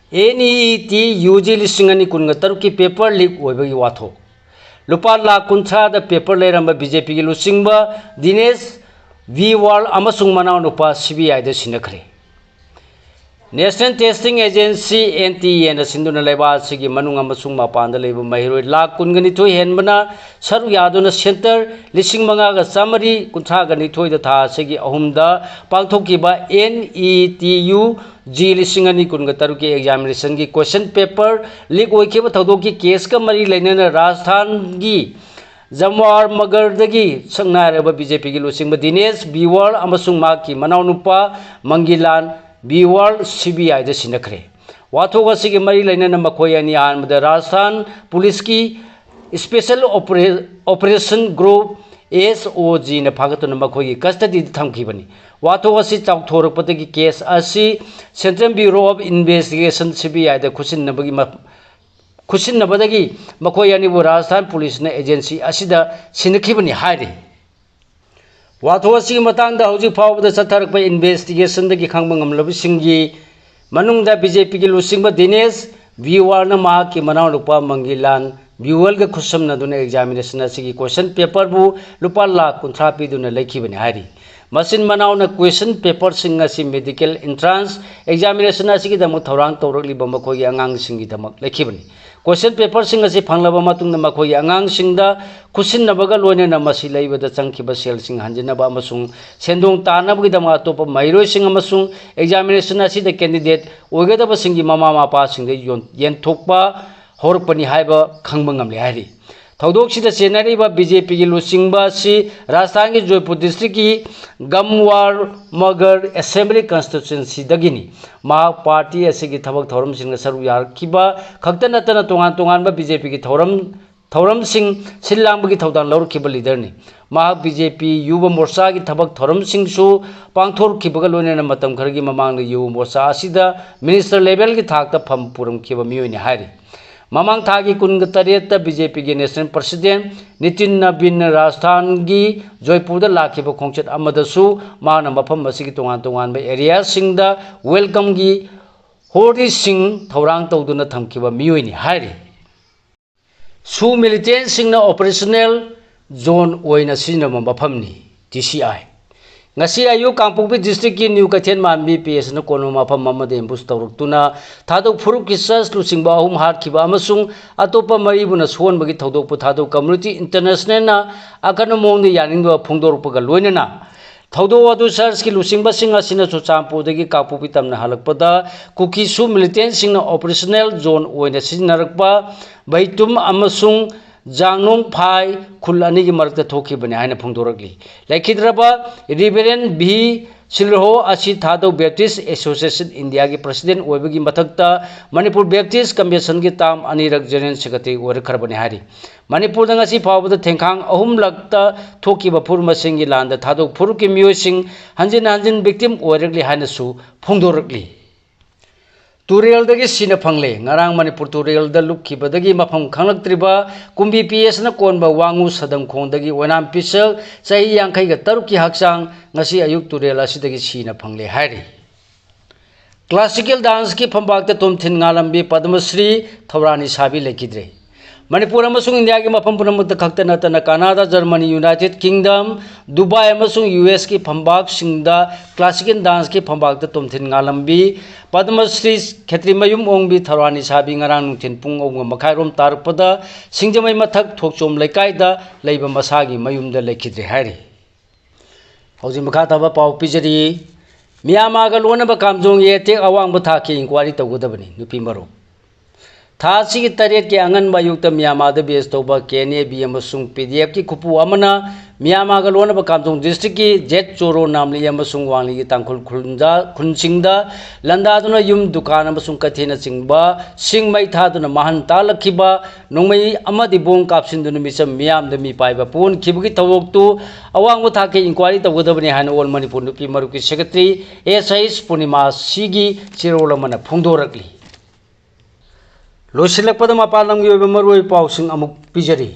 N E E T U G ꯂꯤꯁꯤꯡ ꯑꯅꯤ ꯀꯨꯟꯒ ꯇꯔꯨꯛꯀꯤ ꯄꯦꯄꯔ ꯂꯤꯛ ꯑꯣꯏꯕꯒꯤ ꯋꯥꯊꯣꯛ꯫ ꯂꯨꯄꯥ ꯂꯥꯈ ꯀꯨꯟꯊ꯭ꯔꯥꯗ ꯄꯦꯄꯔ ꯂꯩꯔꯝꯕ ꯕꯤ ꯖꯦ ꯄꯤꯒꯤ ꯂꯨꯆꯤꯡꯕ ꯗꯤꯅꯦꯁ ꯚꯤ ꯋꯥꯔꯜ ꯑꯃꯁꯨꯡ ꯃꯅꯥꯎꯅꯨꯄꯥ ꯁꯤ ꯕꯤ ꯑꯥꯏꯗ ꯁꯤꯟꯅꯈ꯭ꯔꯦ꯫ National testing agency, N T ꯑꯦꯅ ꯁꯤꯟꯗꯨꯅ ꯂꯩꯕꯥꯛ ꯑꯁꯤꯒꯤ ꯃꯅꯨꯡ ꯑꯃꯁꯨꯡ ꯃꯄꯥꯟꯗ ꯂꯩꯕ ꯃꯍꯩꯔꯣꯏ ꯂꯥꯈ ꯀꯨꯟꯒ ꯅꯤꯊꯣꯏ ꯍꯦꯟꯕꯅ ꯁꯔꯨꯛ ꯌꯥꯗꯨꯅ ꯁꯦꯟꯇꯔ ꯂꯤꯁꯤꯡ ꯃꯉꯥꯒ ꯆꯥꯃꯔꯤ ꯀꯨꯟꯊ꯭ꯔꯥꯒ ꯅꯤꯊꯣꯏꯗ ꯊꯥ ꯑꯁꯤꯒꯤ ꯑꯍꯨꯝꯗ ꯄꯥꯡꯊꯣꯛꯈꯤꯕ N E T U G ꯂꯤꯁꯤꯡ ꯑꯅꯤ ꯀꯨꯟꯒ ꯇꯔꯨꯛꯀꯤ ꯑꯦꯛꯖꯥꯃꯤꯅꯦꯁꯟꯒꯤ ꯀꯣꯏꯁꯟ ꯄꯦꯄꯔ ꯂꯤꯛ ꯑꯣꯏꯈꯤꯕ ꯊꯧꯗꯣꯛꯀꯤ ꯀꯦꯁꯀ ꯃꯔꯤ ꯂꯩꯅꯅ ꯔꯥꯖꯁꯊꯥꯟꯒꯤ ꯖꯃꯋꯥꯔ ꯃꯒꯔꯗꯒꯤ ꯁꯛꯅꯥꯏꯔꯕ ꯕꯤ ꯖꯦ ꯄꯤꯒꯤ ꯂꯨꯆꯤꯡꯕ ꯗꯤꯅꯦꯁ ꯚꯤ ꯋꯥꯔꯜ ꯑꯃꯁꯨꯡ ꯃꯍꯥꯛꯀꯤ ꯃꯅꯥꯎꯅꯨꯄꯥ ꯃꯪꯒꯤꯂꯥꯟ ꯚꯤ ꯋꯥꯔꯜ ꯁꯤ ꯕꯤ ꯑꯥꯏꯗ ꯁꯤꯟꯅꯈ꯭ꯔꯦ꯫ ꯋꯥꯊꯣꯛ ꯑꯁꯤꯒꯤ ꯃꯔꯤ ꯂꯩꯅꯅ ꯃꯈꯣꯏ ꯑꯅꯤ ꯑꯍꯥꯟꯕꯗ ꯔꯥꯖꯁꯊꯥꯟ ꯄꯨꯂꯤꯁꯀꯤ Special Operation Group, S O G ꯅ ꯐꯥꯒꯠꯇꯨꯅ ꯃꯈꯣꯏꯒꯤ custody ꯗ ꯊꯝꯈꯤꯕꯅꯤ꯫ ꯋꯥꯊꯣꯛ ꯑꯁꯤ ꯆꯥꯎꯊꯣꯔꯛꯄꯗꯒꯤ case ꯑꯁꯤ Central Bureau of Investigation, C B I ꯗ ꯈꯨꯠꯁꯤꯟꯅꯕꯒꯤ ꯃ-, ꯈꯨꯠꯁꯤꯟꯅꯕꯗꯒꯤ ꯃꯈꯣꯏ ꯑꯅꯤꯕꯨ ꯔꯥꯖꯁꯊꯥꯟ ꯄꯨꯂꯤꯁꯅ agency ꯑꯁꯤꯗ ꯁꯤꯟꯅꯈꯤꯕꯅꯤ ꯍꯥꯏꯔꯤ꯫ ꯋꯥꯊꯣꯛ ꯑꯁꯤꯒꯤ ꯃꯇꯥꯡꯗ ꯍꯧꯖꯤꯛ ꯐꯥꯎꯕꯗ ꯆꯠꯊꯔꯛꯄ investigation ꯗꯒꯤ ꯈꯪꯕ ꯉꯝꯂꯕꯁꯤꯡꯒꯤ ꯃꯅꯨꯡꯗ B J P ꯒꯤ ꯂꯨꯆꯤꯡꯕ ꯗꯤꯅꯦꯁ ꯕꯤꯋꯥꯜꯅ ꯃꯍꯥꯛꯀꯤ ꯃꯅꯥꯎꯅꯨꯄꯥ ꯃꯪꯒꯤꯂꯥꯟ ꯕꯤꯋꯜꯒ ꯈꯨꯠꯁꯝꯅꯗꯨꯅ examination ꯑꯁꯤꯒꯤ question paper ꯕꯨ ꯂꯨꯄꯥ ꯂꯥꯈ ꯀꯨꯟꯊ꯭ꯔꯥ ꯄꯤꯗꯨꯅ ꯂꯩꯈꯤꯕꯅꯤ ꯍꯥꯏꯔꯤ꯫ ꯃꯆꯤꯟ ꯃꯅꯥꯎꯅ question paper ꯁꯤꯡ ꯑꯁꯤ medical entrance examination ꯑꯁꯤꯒꯤꯗꯃꯛ ꯊꯧꯔꯥꯡ ꯇꯧꯔꯛꯂꯤꯕ ꯃꯈꯣꯏꯒꯤ ꯑꯉꯥꯡꯁꯤꯡꯒꯤꯗꯃꯛ ꯂꯩꯈꯤꯕꯅꯤ꯫ Question paper ꯁꯤꯡ ꯑꯁꯤ ꯐꯪꯂꯕ ꯃꯇꯨꯡꯗ ꯃꯈꯣꯏꯒꯤ ꯑꯉꯥꯡꯁꯤꯡꯗ ꯈꯨꯠꯁꯤꯟꯅꯕꯒ ꯂꯣꯏꯅꯅ ꯃꯁꯤ ꯂꯩꯕꯗ ꯆꯪꯈꯤꯕ ꯁꯦꯜꯁꯤꯡ ꯍꯟꯖꯤꯟꯅꯕ ꯑꯃꯁꯨꯡ ꯁꯦꯟꯗꯣꯡ ꯇꯥꯟꯅꯕꯒꯤꯗꯃꯛ ꯑꯇꯣꯞꯄ ꯃꯍꯩꯔꯣꯏꯁꯤꯡ ꯑꯃꯁꯨꯡ examination ꯑꯁꯤꯗ candidate ꯑꯣꯏꯒꯗꯕꯁꯤꯡꯒꯤ ꯃꯃꯥ ꯃꯄꯥꯁꯤꯡꯗ ꯌꯣꯟ-, ꯌꯦꯟꯊꯣꯛꯄ ꯍꯧꯔꯛꯄꯅꯤ ꯍꯥꯏꯕ ꯈꯪꯕ ꯉꯝꯂꯦ ꯍꯥꯏꯔꯤ꯫ ꯊꯧꯗꯣꯛꯁꯤꯗ ꯆꯦꯟꯅꯔꯤꯕ B J P ꯒꯤ ꯂꯨꯆꯤꯡꯕ ꯑꯁꯤ ꯔꯥꯖꯁꯊꯥꯟꯒꯤ ꯖꯣꯏꯄꯨꯔ district ꯀꯤ ꯒꯝꯋꯥꯔ ꯃꯒꯔ assembly constituency ꯗꯒꯤꯅꯤ꯫ ꯃꯍꯥꯛ party ꯑꯁꯤꯒꯤ ꯊꯕꯛ ꯊꯧꯔꯝꯁꯤꯡꯗ ꯁꯔꯨꯛ ꯌꯥꯔꯛꯈꯤꯕ ꯈꯛꯇ ꯅꯠꯇꯅ ꯇꯣꯉꯥꯟ ꯇꯣꯉꯥꯟꯕ B J P ꯒꯤ ꯊꯧꯔꯝ, ꯊꯧꯔꯝꯁꯤꯡ ꯁꯤꯜ ꯂꯥꯡꯕꯒꯤ ꯊꯧꯗꯥꯡ ꯂꯧꯔꯛꯈꯤꯕ leader ꯅꯤ꯫ ꯃꯍꯥꯛ B J P ꯌꯨꯕ ꯃꯣꯔꯆꯥꯒꯤ ꯊꯕꯛ ꯊꯧꯔꯝꯁꯤꯡꯁꯨ ꯄꯥꯡꯊꯣꯔꯛꯈꯤꯕꯒ ꯂꯣꯏꯅꯅ ꯃꯇꯝ ꯈꯔꯒꯤ ꯃꯃꯥꯡꯗ ꯌꯨꯕ ꯃꯣꯔꯆꯥ ꯑꯁꯤꯗ minister level ꯒꯤ ꯊꯥꯛꯇ ꯐꯝ ꯄꯨꯔꯝꯈꯤꯕ ꯃꯤꯑꯣꯏꯅꯤ ꯍꯥꯏꯔꯤ꯫ ꯃꯃꯥꯡ ꯊꯥꯒꯤ ꯀꯨꯟꯒ ꯇꯔꯦꯠꯇ B J P ꯒꯤ national president ꯅꯤꯇꯤꯟ ꯅꯕꯤꯟꯅ ꯔꯥꯖꯁꯊꯥꯟꯒꯤ ꯖꯣꯏꯄꯨꯔꯗ ꯂꯥꯛꯈꯤꯕ ꯈꯣꯡꯆꯠ ꯑꯃꯗꯁꯨ ꯃꯍꯥꯛꯅ ꯃꯐꯝ ꯑꯁꯤꯒꯤ ꯇꯣꯉꯥꯟ ꯇꯣꯉꯥꯟꯕ area ꯁꯤꯡꯗ welcome ꯒꯤ ꯍꯣꯔꯤꯁꯤꯡ ꯊꯧꯔꯥꯡ ꯇꯧꯗꯨꯅ ꯊꯝꯈꯤꯕ ꯃꯤꯑꯣꯏꯅꯤ ꯍꯥꯏꯔꯤ꯫ ꯁꯨ militant ꯁꯤꯡꯅ operational zone ꯑꯣꯏꯅ ꯁꯤꯖꯤꯟꯅꯕ ꯃꯐꯝꯅꯤ, T C I꯫ ꯉꯁꯤ ꯑꯌꯨꯛ ꯀꯥꯡꯄꯣꯛꯄꯤ district ꯀꯤ ꯅ꯭ꯌꯨ ꯀꯩꯊꯦꯜ ꯃꯥꯟꯕꯤ P S ꯅ ꯀꯣꯅꯨꯡ ꯃꯐꯝ ꯑꯃꯗ ambush ꯇꯧꯔꯛꯇꯨꯅ ꯊꯥꯗꯣꯛ ꯐꯨꯔꯨꯞꯀꯤ church ꯂꯨꯆꯤꯡꯕ ꯑꯍꯨꯝ ꯍꯥꯠꯈꯤꯕ ꯑꯃꯁꯨꯡ ꯑꯇꯣꯞꯄ ꯃꯔꯤꯕꯨꯅ ꯁꯣꯛꯍꯟꯕꯒꯤ ꯊꯧꯗꯣꯛꯄꯨ ꯊꯥꯗꯣꯛ community international ꯅ ꯑꯀꯟꯕ ꯃꯑꯣꯡꯗ ꯌꯥꯅꯤꯡꯗꯕ ꯐꯣꯡꯗꯣꯔꯛꯄꯒ ꯂꯣꯏꯅꯅ ꯊꯧꯗꯣꯛ ꯑꯗꯨ church ꯀꯤ ꯂꯨꯆꯤꯡꯕꯁꯤꯡ ꯑꯁꯤꯅ ꯆꯨꯔꯆꯥꯟꯄꯨꯔꯗꯒꯤ ꯀꯥꯡꯄꯣꯛꯄꯤ ꯇꯝꯅ ꯍꯜꯂꯛꯄꯗ ꯀꯨꯀꯤ ꯁꯨ militant ꯁꯤꯡꯅ operational zone ꯑꯣꯏꯅ ꯁꯤꯖꯤꯟꯅꯔꯛꯄ ꯕꯩꯇꯨꯝ ꯑꯃꯁꯨꯡ ꯖꯥꯡꯅꯨꯡ ꯐꯥꯏ ꯈꯨꯜ ꯑꯅꯤꯒꯤ ꯃꯔꯛꯇ ꯊꯣꯛꯈꯤꯕꯅꯤ ꯍꯥꯏꯅ ꯐꯣꯡꯗꯣꯔꯛꯂꯤ꯫ ꯂꯩꯈꯤꯗ꯭ꯔꯕ Reverend V ꯁꯤꯜꯍꯣ ꯑꯁꯤ ꯊꯥꯗꯧ ꯕꯦꯞꯇꯤꯁ ꯑꯦꯁꯣꯁꯤꯌꯦꯁꯟ ꯏꯟꯗꯤꯌꯥꯒꯤ ꯄ꯭ꯔꯁꯤꯗꯦꯟ ꯑꯣꯏꯕꯒꯤ ꯃꯊꯛꯇ ꯃꯅꯤꯄꯨꯔ ꯕꯦꯞꯇꯤꯁ ꯀꯟꯚꯦꯟꯁꯟꯒꯤ ꯇꯥꯝ ꯑꯅꯤꯔꯛ ꯖꯦꯅꯔꯦꯜ ꯁꯦꯀ꯭ꯔꯦꯇꯔꯤ ꯑꯣꯏꯔꯛꯈ꯭ꯔꯕꯅꯤ ꯍꯥꯏꯔꯤ꯫ ꯃꯅꯤꯄꯨꯔꯗ ꯉꯁꯤ ꯐꯥꯎꯕꯗ ꯊꯦꯡꯈꯥꯡ ꯑꯍꯨꯝꯂꯛꯇ ꯊꯣꯛꯈꯤꯕ ꯐꯨꯔꯨꯞ ꯃꯁꯦꯟꯒꯤ ꯂꯥꯟꯗ ꯊꯥꯗꯣꯛ ꯐꯨꯔꯨꯞꯀꯤ ꯃꯤꯑꯣꯏꯁꯤꯡ ꯍꯟꯖꯤꯟ ꯍꯟꯖꯤꯟ ꯕꯤꯛꯇꯤꯝ ꯑꯣꯏꯔꯛꯂꯤ ꯍꯥꯏꯅꯁꯨ ꯐꯣꯡꯗꯣꯔꯛꯂꯤ꯫ ꯇꯨꯔꯦꯜꯗꯒꯤ ꯁꯤꯅ ꯐꯪꯂꯦ꯫ ꯉꯔꯥꯡ ꯃꯅꯤꯄꯨꯔ ꯇꯨꯔꯦꯜꯗ ꯂꯨꯞꯈꯤꯕꯗꯒꯤ ꯃꯐꯝ ꯈꯪꯂꯛꯇ꯭ꯔꯤꯕ ꯀꯨꯝꯕꯤ ꯄꯤ ꯑꯦꯁꯅ ꯀꯣꯟꯕ ꯋꯥꯉꯨ ꯁꯗꯝꯈꯣꯡꯗꯒꯤ ꯑꯣꯏꯅꯥꯝ ꯄꯤꯁꯜ ꯆꯍꯤ ꯌꯥꯡꯈꯩꯒ ꯇꯔꯨꯛꯀꯤ ꯍꯛꯆꯥꯡ ꯉꯁꯤ ꯑꯌꯨꯛ ꯇꯨꯔꯦꯜ ꯑꯁꯤꯗꯒꯤ ꯁꯤꯅ ꯐꯪꯂꯦ ꯍꯥꯏꯔꯤ꯫ ꯀ꯭ꯂꯥꯁꯤꯀꯦꯜ ꯗꯥꯟꯁꯀꯤ ꯐꯝꯕꯥꯛꯇ ꯇꯣꯝꯊꯤꯟ ꯉꯥꯂꯝꯕꯤ ꯄꯗꯃꯁ꯭ꯔꯤ ꯊꯧꯔꯥꯅꯤ ꯁꯥꯕꯤ ꯂꯩꯈꯤꯗ꯭ꯔꯦ꯫ ꯃꯅꯤꯄꯨꯔ ꯑꯃꯁꯨꯡ ꯏꯟꯗꯤꯌꯥꯒꯤ ꯃꯐꯝ ꯄꯨꯝꯅꯃꯛꯇ ꯈꯛꯇ ꯅꯠꯇꯅ ꯀꯅꯥꯗꯥ, ꯖꯔꯃꯅꯤ, ꯌꯨꯅꯥꯏꯇꯦꯗ ꯀꯤꯡꯗꯝ, ꯗꯨꯕꯥꯏ ꯑꯃꯁꯨꯡ ꯌꯨ ꯑꯦꯁꯀꯤ ꯐꯝꯕꯥꯛꯁꯤꯡꯗ ꯀ꯭ꯂꯥꯁꯤꯀꯦꯜ ꯗꯥꯟꯁꯀꯤ ꯐꯝꯕꯥꯛꯇ ꯇꯣꯝꯊꯤꯟ ꯉꯥꯂꯝꯕꯤ, ꯄꯗꯃꯁ꯭ꯔꯤ ꯈꯦꯇ꯭ꯔꯤꯃꯌꯨꯝ ꯑꯣꯡꯕꯤ ꯊꯧꯔꯥꯅꯤ ꯁꯥꯕꯤ ꯉꯔꯥꯡ ꯅꯨꯡꯊꯤꯜ ꯄꯨꯡ ꯑꯍꯨꯝꯒ ꯃꯈꯥꯏꯔꯣꯝ ꯇꯥꯔꯛꯄꯗ ꯁꯤꯡꯖꯃꯩ ꯃꯊꯛ ꯊꯣꯛꯆꯣꯝ ꯂꯩꯀꯥꯏꯗ ꯂꯩꯕ ꯃꯁꯥꯒꯤ ꯃꯌꯨꯝꯗ ꯂꯩꯈꯤꯗ꯭ꯔꯦ ꯍꯥꯏꯔꯤ꯫ ꯍꯧꯖꯤꯛ ꯃꯈꯥ ꯇꯥꯕ ꯄꯥꯎ ꯄꯤꯖꯔꯤ꯫ ꯃ꯭ꯌꯥꯟꯃꯥꯔꯒ ꯂꯣꯟꯅꯕ ꯀꯥꯝꯖꯣꯡꯒꯤ ꯑꯦꯇꯦꯛ ꯑꯋꯥꯡꯕ ꯊꯥꯛꯀꯤ ꯏꯟꯀ꯭ꯋꯥꯏꯔꯤ ꯇꯧꯒꯗꯕꯅꯤ, ꯅꯨꯄꯤ ꯃꯔꯨꯞ꯫ ꯊꯥ ꯑꯁꯤꯒꯤ ꯇꯔꯦꯠꯀꯤ ꯑꯉꯟꯕ ꯑꯌꯨꯛꯇ ꯃ꯭ꯌꯥꯟꯃꯥꯔꯗ ꯕꯦꯖ ꯇꯧꯕ ꯀꯦ ꯑꯦꯟ ꯑꯦ ꯕꯤ ꯑꯃꯁꯨꯡ ꯄꯤ ꯗꯤ ꯑꯦꯐꯀꯤ ꯈꯨꯠꯄꯨ ꯑꯃꯅ ꯃ꯭ꯌꯥꯟꯃꯥꯔꯒ ꯂꯣꯟꯅꯕ ꯀꯥꯝꯖꯣꯡ ꯗꯤꯁꯇ꯭ꯔꯤꯛꯀꯤ ꯖꯦꯠ ꯆꯣꯔꯣ ꯅꯥꯝꯂꯤ ꯑꯃꯁꯨꯡ ꯋꯥꯡꯂꯤꯒꯤ ꯇꯥꯡꯈꯨꯜ ꯈꯨꯟꯖꯥ-, ꯈꯨꯟꯁꯤꯡꯗ ꯂꯥꯟꯗꯥꯗꯨꯅ ꯌꯨꯝ, ꯗꯨꯀꯥꯟ ꯑꯃꯁꯨꯡ ꯀꯩꯊꯦꯜꯅꯆꯤꯡꯕꯁꯤꯡ ꯃꯩ ꯊꯥꯗꯨꯅ ꯃꯥꯡꯍꯟ ꯇꯥꯛꯍꯜꯂꯛꯈꯤꯕ ꯅꯣꯡꯃꯩ ꯑꯃꯗꯤ ꯕꯣꯝ ꯀꯥꯞꯁꯤꯟꯗꯨꯅ ꯃꯤꯆꯝ ꯃꯤꯌꯥꯝꯗ ꯃꯤꯄꯥꯏꯕ ꯄꯣꯛꯍꯟꯈꯤꯕꯒꯤ ꯊꯧꯗꯣꯛꯇꯨ ꯑꯋꯥꯡꯕ ꯊꯥꯛꯀꯤ ꯏꯟꯀ꯭ꯋꯥꯏꯔꯤ ꯇꯧꯒꯗꯕꯅꯤ ꯍꯥꯏꯅ ꯑꯣꯜ ꯃꯅꯤꯄꯨꯔ ꯅꯨꯄꯤ ꯃꯔꯨꯞꯀꯤ ꯁꯦꯀ꯭ꯔꯦꯇꯔꯤ ꯑꯦꯁ ꯑꯩꯆ ꯄꯨꯔꯅꯤꯃꯥ ꯁꯤꯒꯤ ꯆꯦꯔꯣꯜ ꯑꯃꯅ ꯐꯣꯡꯗꯣꯔꯛꯂꯤ꯫ ꯂꯣꯏꯁꯤꯜꯂꯛꯄꯗ ꯃꯄꯥꯟ ꯂꯝꯒꯤ ꯑꯣꯏꯕ ꯃꯔꯨꯑꯣꯏꯕ ꯄꯥꯎꯁꯤꯡ ꯑꯃꯨꯛ ꯄꯤꯖꯔꯤ꯫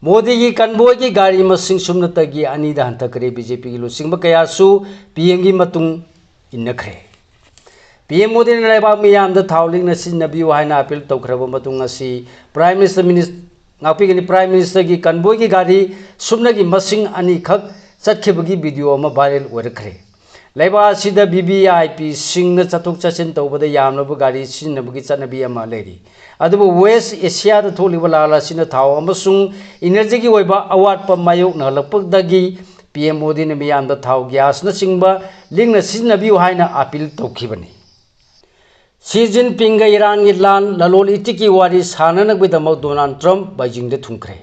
ꯃꯣꯗꯤꯒꯤ ꯀꯟꯚꯣꯏꯒꯤ ꯒꯥꯔꯤ ꯃꯁꯤꯡ ꯁꯨꯞꯅꯇꯒꯤ ꯑꯅꯤꯗ ꯍꯟꯊꯈ꯭ꯔꯦ꯫ ꯕꯤ ꯖꯦ ꯄꯤꯒꯤ ꯂꯨꯆꯤꯡꯕ ꯀꯌꯥꯁꯨ ꯄꯤ ꯑꯦꯝꯒꯤ ꯃꯇꯨꯡ ꯏꯟꯅꯈ꯭ꯔꯦ꯫ ꯄꯤ ꯑꯦꯝ ꯃꯣꯗꯤꯅ ꯂꯩꯕꯥꯛ ꯃꯤꯌꯥꯝꯗ ꯊꯥꯎ ꯂꯤꯛꯅ ꯁꯤꯖꯤꯟꯅꯕꯤꯌꯨ ꯍꯥꯏꯅ ꯑꯄꯤꯜ ꯇꯧꯈ꯭ꯔꯕ ꯃꯇꯨꯡ ꯉꯁꯤ ꯄ꯭ꯔꯥꯏꯝ ꯃꯤꯅꯤꯁꯇꯔ ꯃꯤꯅꯤꯁ-, ꯉꯥꯛꯄꯤꯒꯅꯤ, ꯄ꯭ꯔꯥꯏꯝ ꯃꯤꯅꯤꯁꯇꯔꯒꯤ ꯀꯟꯚꯣꯏꯒꯤ ꯒꯥꯔꯤ ꯁꯨꯞꯅꯒꯤ ꯃꯁꯤꯡ ꯑꯅꯤꯈꯛ ꯆꯠꯈꯤꯕꯒꯤ ꯚꯤꯗꯤꯑꯣ ꯑꯃ ꯚꯥꯏꯔꯦꯜ ꯑꯣꯏꯔꯛꯈ꯭ꯔꯦ꯫ ꯂꯩꯕꯥꯛ ꯑꯁꯤꯗ ꯚꯤ ꯚꯤ ꯑꯥꯏ ꯄꯤꯁꯤꯡꯅ ꯆꯠꯊꯣꯛ ꯆꯠꯁꯤꯟ ꯇꯧꯕꯗ ꯌꯥꯝꯂꯕ ꯒꯥꯔꯤ ꯁꯤꯖꯤꯟꯅꯕꯒꯤ ꯆꯠꯅꯕꯤ ꯑꯃ ꯂꯩꯔꯤ꯫ ꯑꯗꯨꯕꯨ ꯋꯦꯁ ꯑꯦꯁꯤꯌꯥꯗ ꯊꯣꯛꯂꯤꯕ ꯂꯥꯜ ꯑꯁꯤꯅ ꯊꯥꯎ ꯑꯃꯁꯨꯡ ꯏꯅꯔꯖꯤꯒꯤ ꯑꯣꯏꯕ ꯑꯋꯥꯠꯄ ꯃꯥꯌꯣꯛꯅꯍꯜꯂꯛꯄꯗꯒꯤ ꯄꯤ ꯑꯦꯝ ꯃꯣꯗꯤꯅ ꯃꯤꯌꯥꯝꯗ ꯊꯥꯎ, ꯒ꯭ꯌꯥꯁꯅꯆꯤꯡꯕ ꯂꯤꯛꯅ ꯁꯤꯖꯤꯟꯅꯕꯤꯌꯨ ꯍꯥꯏꯅ ꯑꯄꯤꯜ ꯇꯧꯈꯤꯕꯅꯤ꯫ ꯁꯤ ꯖꯤꯟꯄꯤꯡꯒ ꯏꯔꯥꯟꯒꯤ ꯂꯥꯟ ꯂꯂꯣꯟ ꯏꯇꯤꯛꯀꯤ ꯋꯥꯔꯤ ꯁꯥꯟꯅꯅꯕꯒꯤꯗꯃꯛ ꯗꯣꯅꯥꯜꯗ ꯇ꯭ꯔꯝꯞ ꯕꯩꯖꯤꯡꯗ ꯊꯨꯡꯈ꯭ꯔꯦ꯫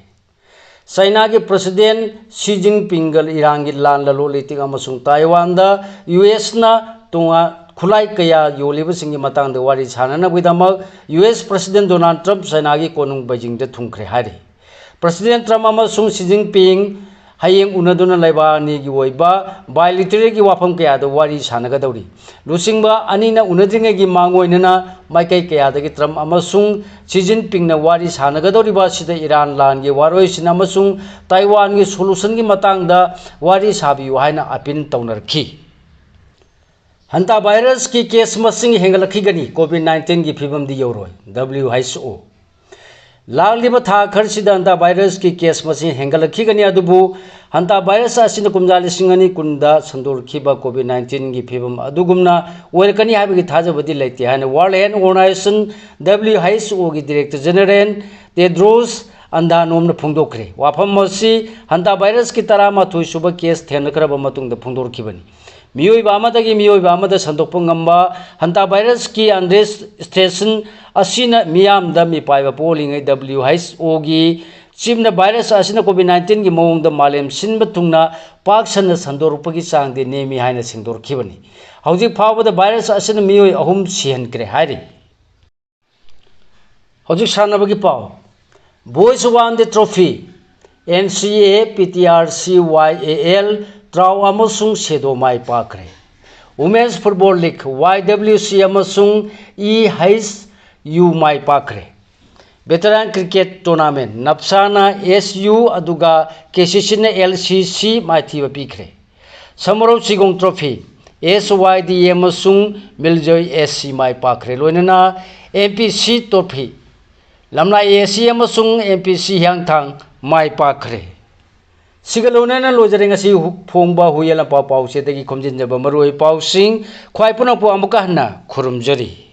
ꯆꯥꯏꯅꯥꯒꯤ ꯄ꯭ꯔꯁꯤꯗꯦꯟ ꯁꯤ ꯖꯤꯟꯄꯤꯡꯒ ꯏꯔꯥꯟꯒꯤ ꯂꯥꯟ, ꯂꯂꯣꯟ ꯏꯇꯤꯛ ꯑꯃꯁꯨꯡ ꯇꯥꯏꯋꯥꯟꯗ ꯌꯨ ꯑꯦꯁꯅ ꯇꯣꯉꯥꯟ ꯈꯨꯠꯂꯥꯏ ꯀꯌꯥ ꯌꯣꯜꯂꯤꯕꯁꯤꯡꯒꯤ ꯃꯇꯥꯡꯗ ꯋꯥꯔꯤ ꯁꯥꯟꯅꯅꯕꯒꯤꯗꯃꯛ ꯌꯨ ꯑꯦꯁ ꯄ꯭ꯔꯁꯤꯗꯦꯟ ꯗꯣꯅꯥꯜꯗ ꯇ꯭ꯔꯝꯞ ꯆꯥꯏꯅꯥꯒꯤ ꯀꯣꯅꯨꯡ ꯕꯩꯖꯤꯡꯗ ꯊꯨꯡꯈ꯭ꯔꯦ ꯍꯥꯏꯔꯤ꯫ ꯄ꯭ꯔꯁꯤꯗꯦꯟ ꯇ꯭ꯔꯝꯞ ꯑꯃꯁꯨꯡ ꯁꯤ ꯖꯤꯟꯄꯤꯡ ꯍꯌꯦꯡ ꯎꯅꯗꯨꯅ ꯂꯩꯕꯥꯛ ꯑꯅꯤꯒꯤ ꯑꯣꯏꯕ bilateral-ꯒꯤ ꯋꯥꯐꯝ ꯀꯌꯥꯗ ꯋꯥꯔꯤ ꯁꯥꯟꯅꯒꯗꯧꯔꯤ꯫ ꯂꯨꯆꯤꯡꯕ ꯑꯅꯤꯅ ꯎꯅꯗ꯭ꯔꯤꯉꯩꯒꯤ ꯃꯥꯡꯑꯣꯏꯅꯅ ꯃꯥꯏꯀꯩ ꯀꯌꯥꯗꯒꯤ ꯇ꯭ꯔꯝꯞ ꯑꯃꯁꯨꯡ ꯁꯤ ꯖꯤꯟꯄꯤꯡꯅ ꯋꯥꯔꯤ ꯁꯥꯟꯅꯒꯗꯧꯔꯤꯕ ꯑꯁꯤꯗ ꯏꯔꯥꯟ ꯂꯥꯟꯒꯤ ꯋꯥꯔꯣꯏꯁꯤꯟ ꯑꯃꯁꯨꯡ ꯇꯥꯏꯋꯥꯟꯒꯤ solution-ꯒꯤ ꯃꯇꯥꯡꯗ ꯋꯥꯔꯤ ꯁꯥꯕꯤꯌꯨ ꯍꯥꯏꯅ appeal ꯇꯧꯅꯔꯛꯈꯤ꯫ ꯍꯟꯇꯥ virus-ꯀꯤ case ꯃꯁꯤꯡ ꯍꯦꯟꯒꯠꯂꯛꯈꯤꯒꯅꯤ, COVID nineteen-ꯒꯤ ꯐꯤꯕꯝꯗꯤ ꯌꯧꯔꯣꯏ, W H O꯫ ꯂꯥꯛꯂꯤꯕ ꯊꯥ ꯈꯔꯁꯤꯗ ꯍꯟꯇꯥ virus-ꯀꯤ case ꯃꯁꯤꯡ ꯍꯦꯟꯒꯠꯂꯛꯈꯤꯒꯅꯤ, ꯑꯗꯨꯕꯨ ꯍꯟꯇꯥ virus ꯑꯁꯤꯅ ꯀꯨꯝꯖꯥ ꯂꯤꯁꯤꯡ ꯑꯅꯤ ꯀꯨꯟꯗ ꯁꯟꯗꯣꯔꯛꯈꯤꯕ COVID nineteen-ꯒꯤ ꯐꯤꯕꯝ ꯑꯗꯨꯒꯨꯝꯅ ꯑꯣꯏꯔꯛꯀꯅꯤ ꯍꯥꯏꯕꯒꯤ ꯊꯥꯖꯕꯗꯤ ꯂꯩꯇꯦ ꯍꯥꯏꯅ World Health Organization, W H O-ꯒꯤ Director General Tedros Adhanom-ꯅ ꯐꯣꯡꯗꯣꯛꯈ꯭ꯔꯦ꯫ ꯋꯥꯐꯝ ꯑꯁꯤ ꯍꯟꯇꯥ virus-ꯀꯤ ꯇꯔꯥꯃꯥꯊꯣꯏ ꯁꯨꯕ case ꯊꯦꯡꯅꯈ꯭ꯔꯕ ꯃꯇꯨꯡꯗ ꯐꯣꯡꯗꯣꯔꯛꯈꯤꯕꯅꯤ꯫ ꯃꯤꯑꯣꯏꯕ ꯑꯃꯗꯒꯤ ꯃꯤꯑꯣꯏꯕ ꯑꯃꯗ ꯁꯟꯗꯣꯛꯄ ꯉꯝꯕ ꯍꯟꯇꯥ virus-ꯀꯤ ꯑꯟꯗ꯭ꯔꯦꯁ-, strain ꯑꯁꯤꯅ ꯃꯤꯌꯥꯝꯗ ꯃꯤꯄꯥꯏꯕ ꯄꯣꯛꯍꯜꯂꯤꯉꯩ W H O-ꯒꯤ chief-ꯅ virus ꯑꯁꯤꯅ COVID nineteen-ꯒꯤ ꯃꯑꯣꯡꯗ ꯃꯥꯂꯦꯝ ꯁꯤꯟꯕ ꯊꯨꯡꯅ ꯄꯥꯛ ꯁꯟꯅ ꯁꯟꯗꯣꯔꯛꯄꯒꯤ ꯆꯥꯡꯗꯤ ꯅꯦꯝꯃꯤ ꯍꯥꯏꯅ ꯁꯦꯡꯗꯣꯔꯛꯈꯤꯕꯅꯤ꯫ ꯍꯧꯖꯤꯛ ꯐꯥꯎꯕꯗ virus ꯑꯁꯤꯅ ꯃꯤꯑꯣꯏ ꯑꯍꯨꯝ ꯁꯤꯍꯟꯈ꯭ꯔꯦ ꯍꯥꯏꯔꯤ꯫ ꯍꯧꯖꯤꯛ ꯁꯥꯟꯅꯕꯒꯤ ꯄꯥꯎ꯫ Boys One Day Trophy, N C A, P T R C Y A L, TRAU ꯑꯃꯁꯨꯡ SEDO ꯃꯥꯏ ꯄꯥꯛꯈ꯭ꯔꯦ꯫ Women's Football League, Y W C ꯑꯃꯁꯨꯡ E H U ꯃꯥꯏ ꯄꯥꯛꯈ꯭ꯔꯦ꯫ Veteran Cricket Tournament, NAFSA-ꯅ S U ꯑꯗꯨꯒ K C C-ꯅ L C C ꯃꯥꯏꯊꯤꯕ ꯄꯤꯈ꯭ꯔꯦ꯫ Samurou ꯆꯤꯒꯣꯡ Trophy, S Y D A ꯑꯃꯁꯨꯡ ꯃꯤꯜꯖꯣꯏ S C ꯃꯥꯏ ꯄꯥꯛꯈ꯭ꯔꯦ꯫ ꯂꯣꯏꯅꯅ M P C Trophy, ꯂꯝꯂꯥꯏ A C ꯑꯃꯁꯨꯡ M P C ꯍꯤꯌꯥꯡꯊꯥꯡ ꯃꯥꯏ ꯄꯥꯛꯈ꯭ꯔꯦ꯫ ꯁꯤꯒ ꯂꯣꯏꯅꯅ ꯂꯣꯏꯖꯔꯦ ꯉꯁꯤ ꯍꯨ-, ꯐꯣꯡꯕ ꯍꯨꯏꯌꯦꯟ ꯂꯥꯟꯄꯥꯎ ꯄꯥꯎꯆꯦꯗꯒꯤ ꯈꯣꯝꯖꯤꯟꯖꯕ ꯃꯔꯨꯑꯣꯏ ꯄꯥꯎꯁꯤꯡ꯫ ꯈ꯭ꯋꯥꯏ ꯄꯨꯝꯅꯃꯛꯄꯨ ꯑꯃꯨꯛꯀ ꯍꯟꯅ ꯈꯨꯔꯨꯝꯖꯔꯤ꯫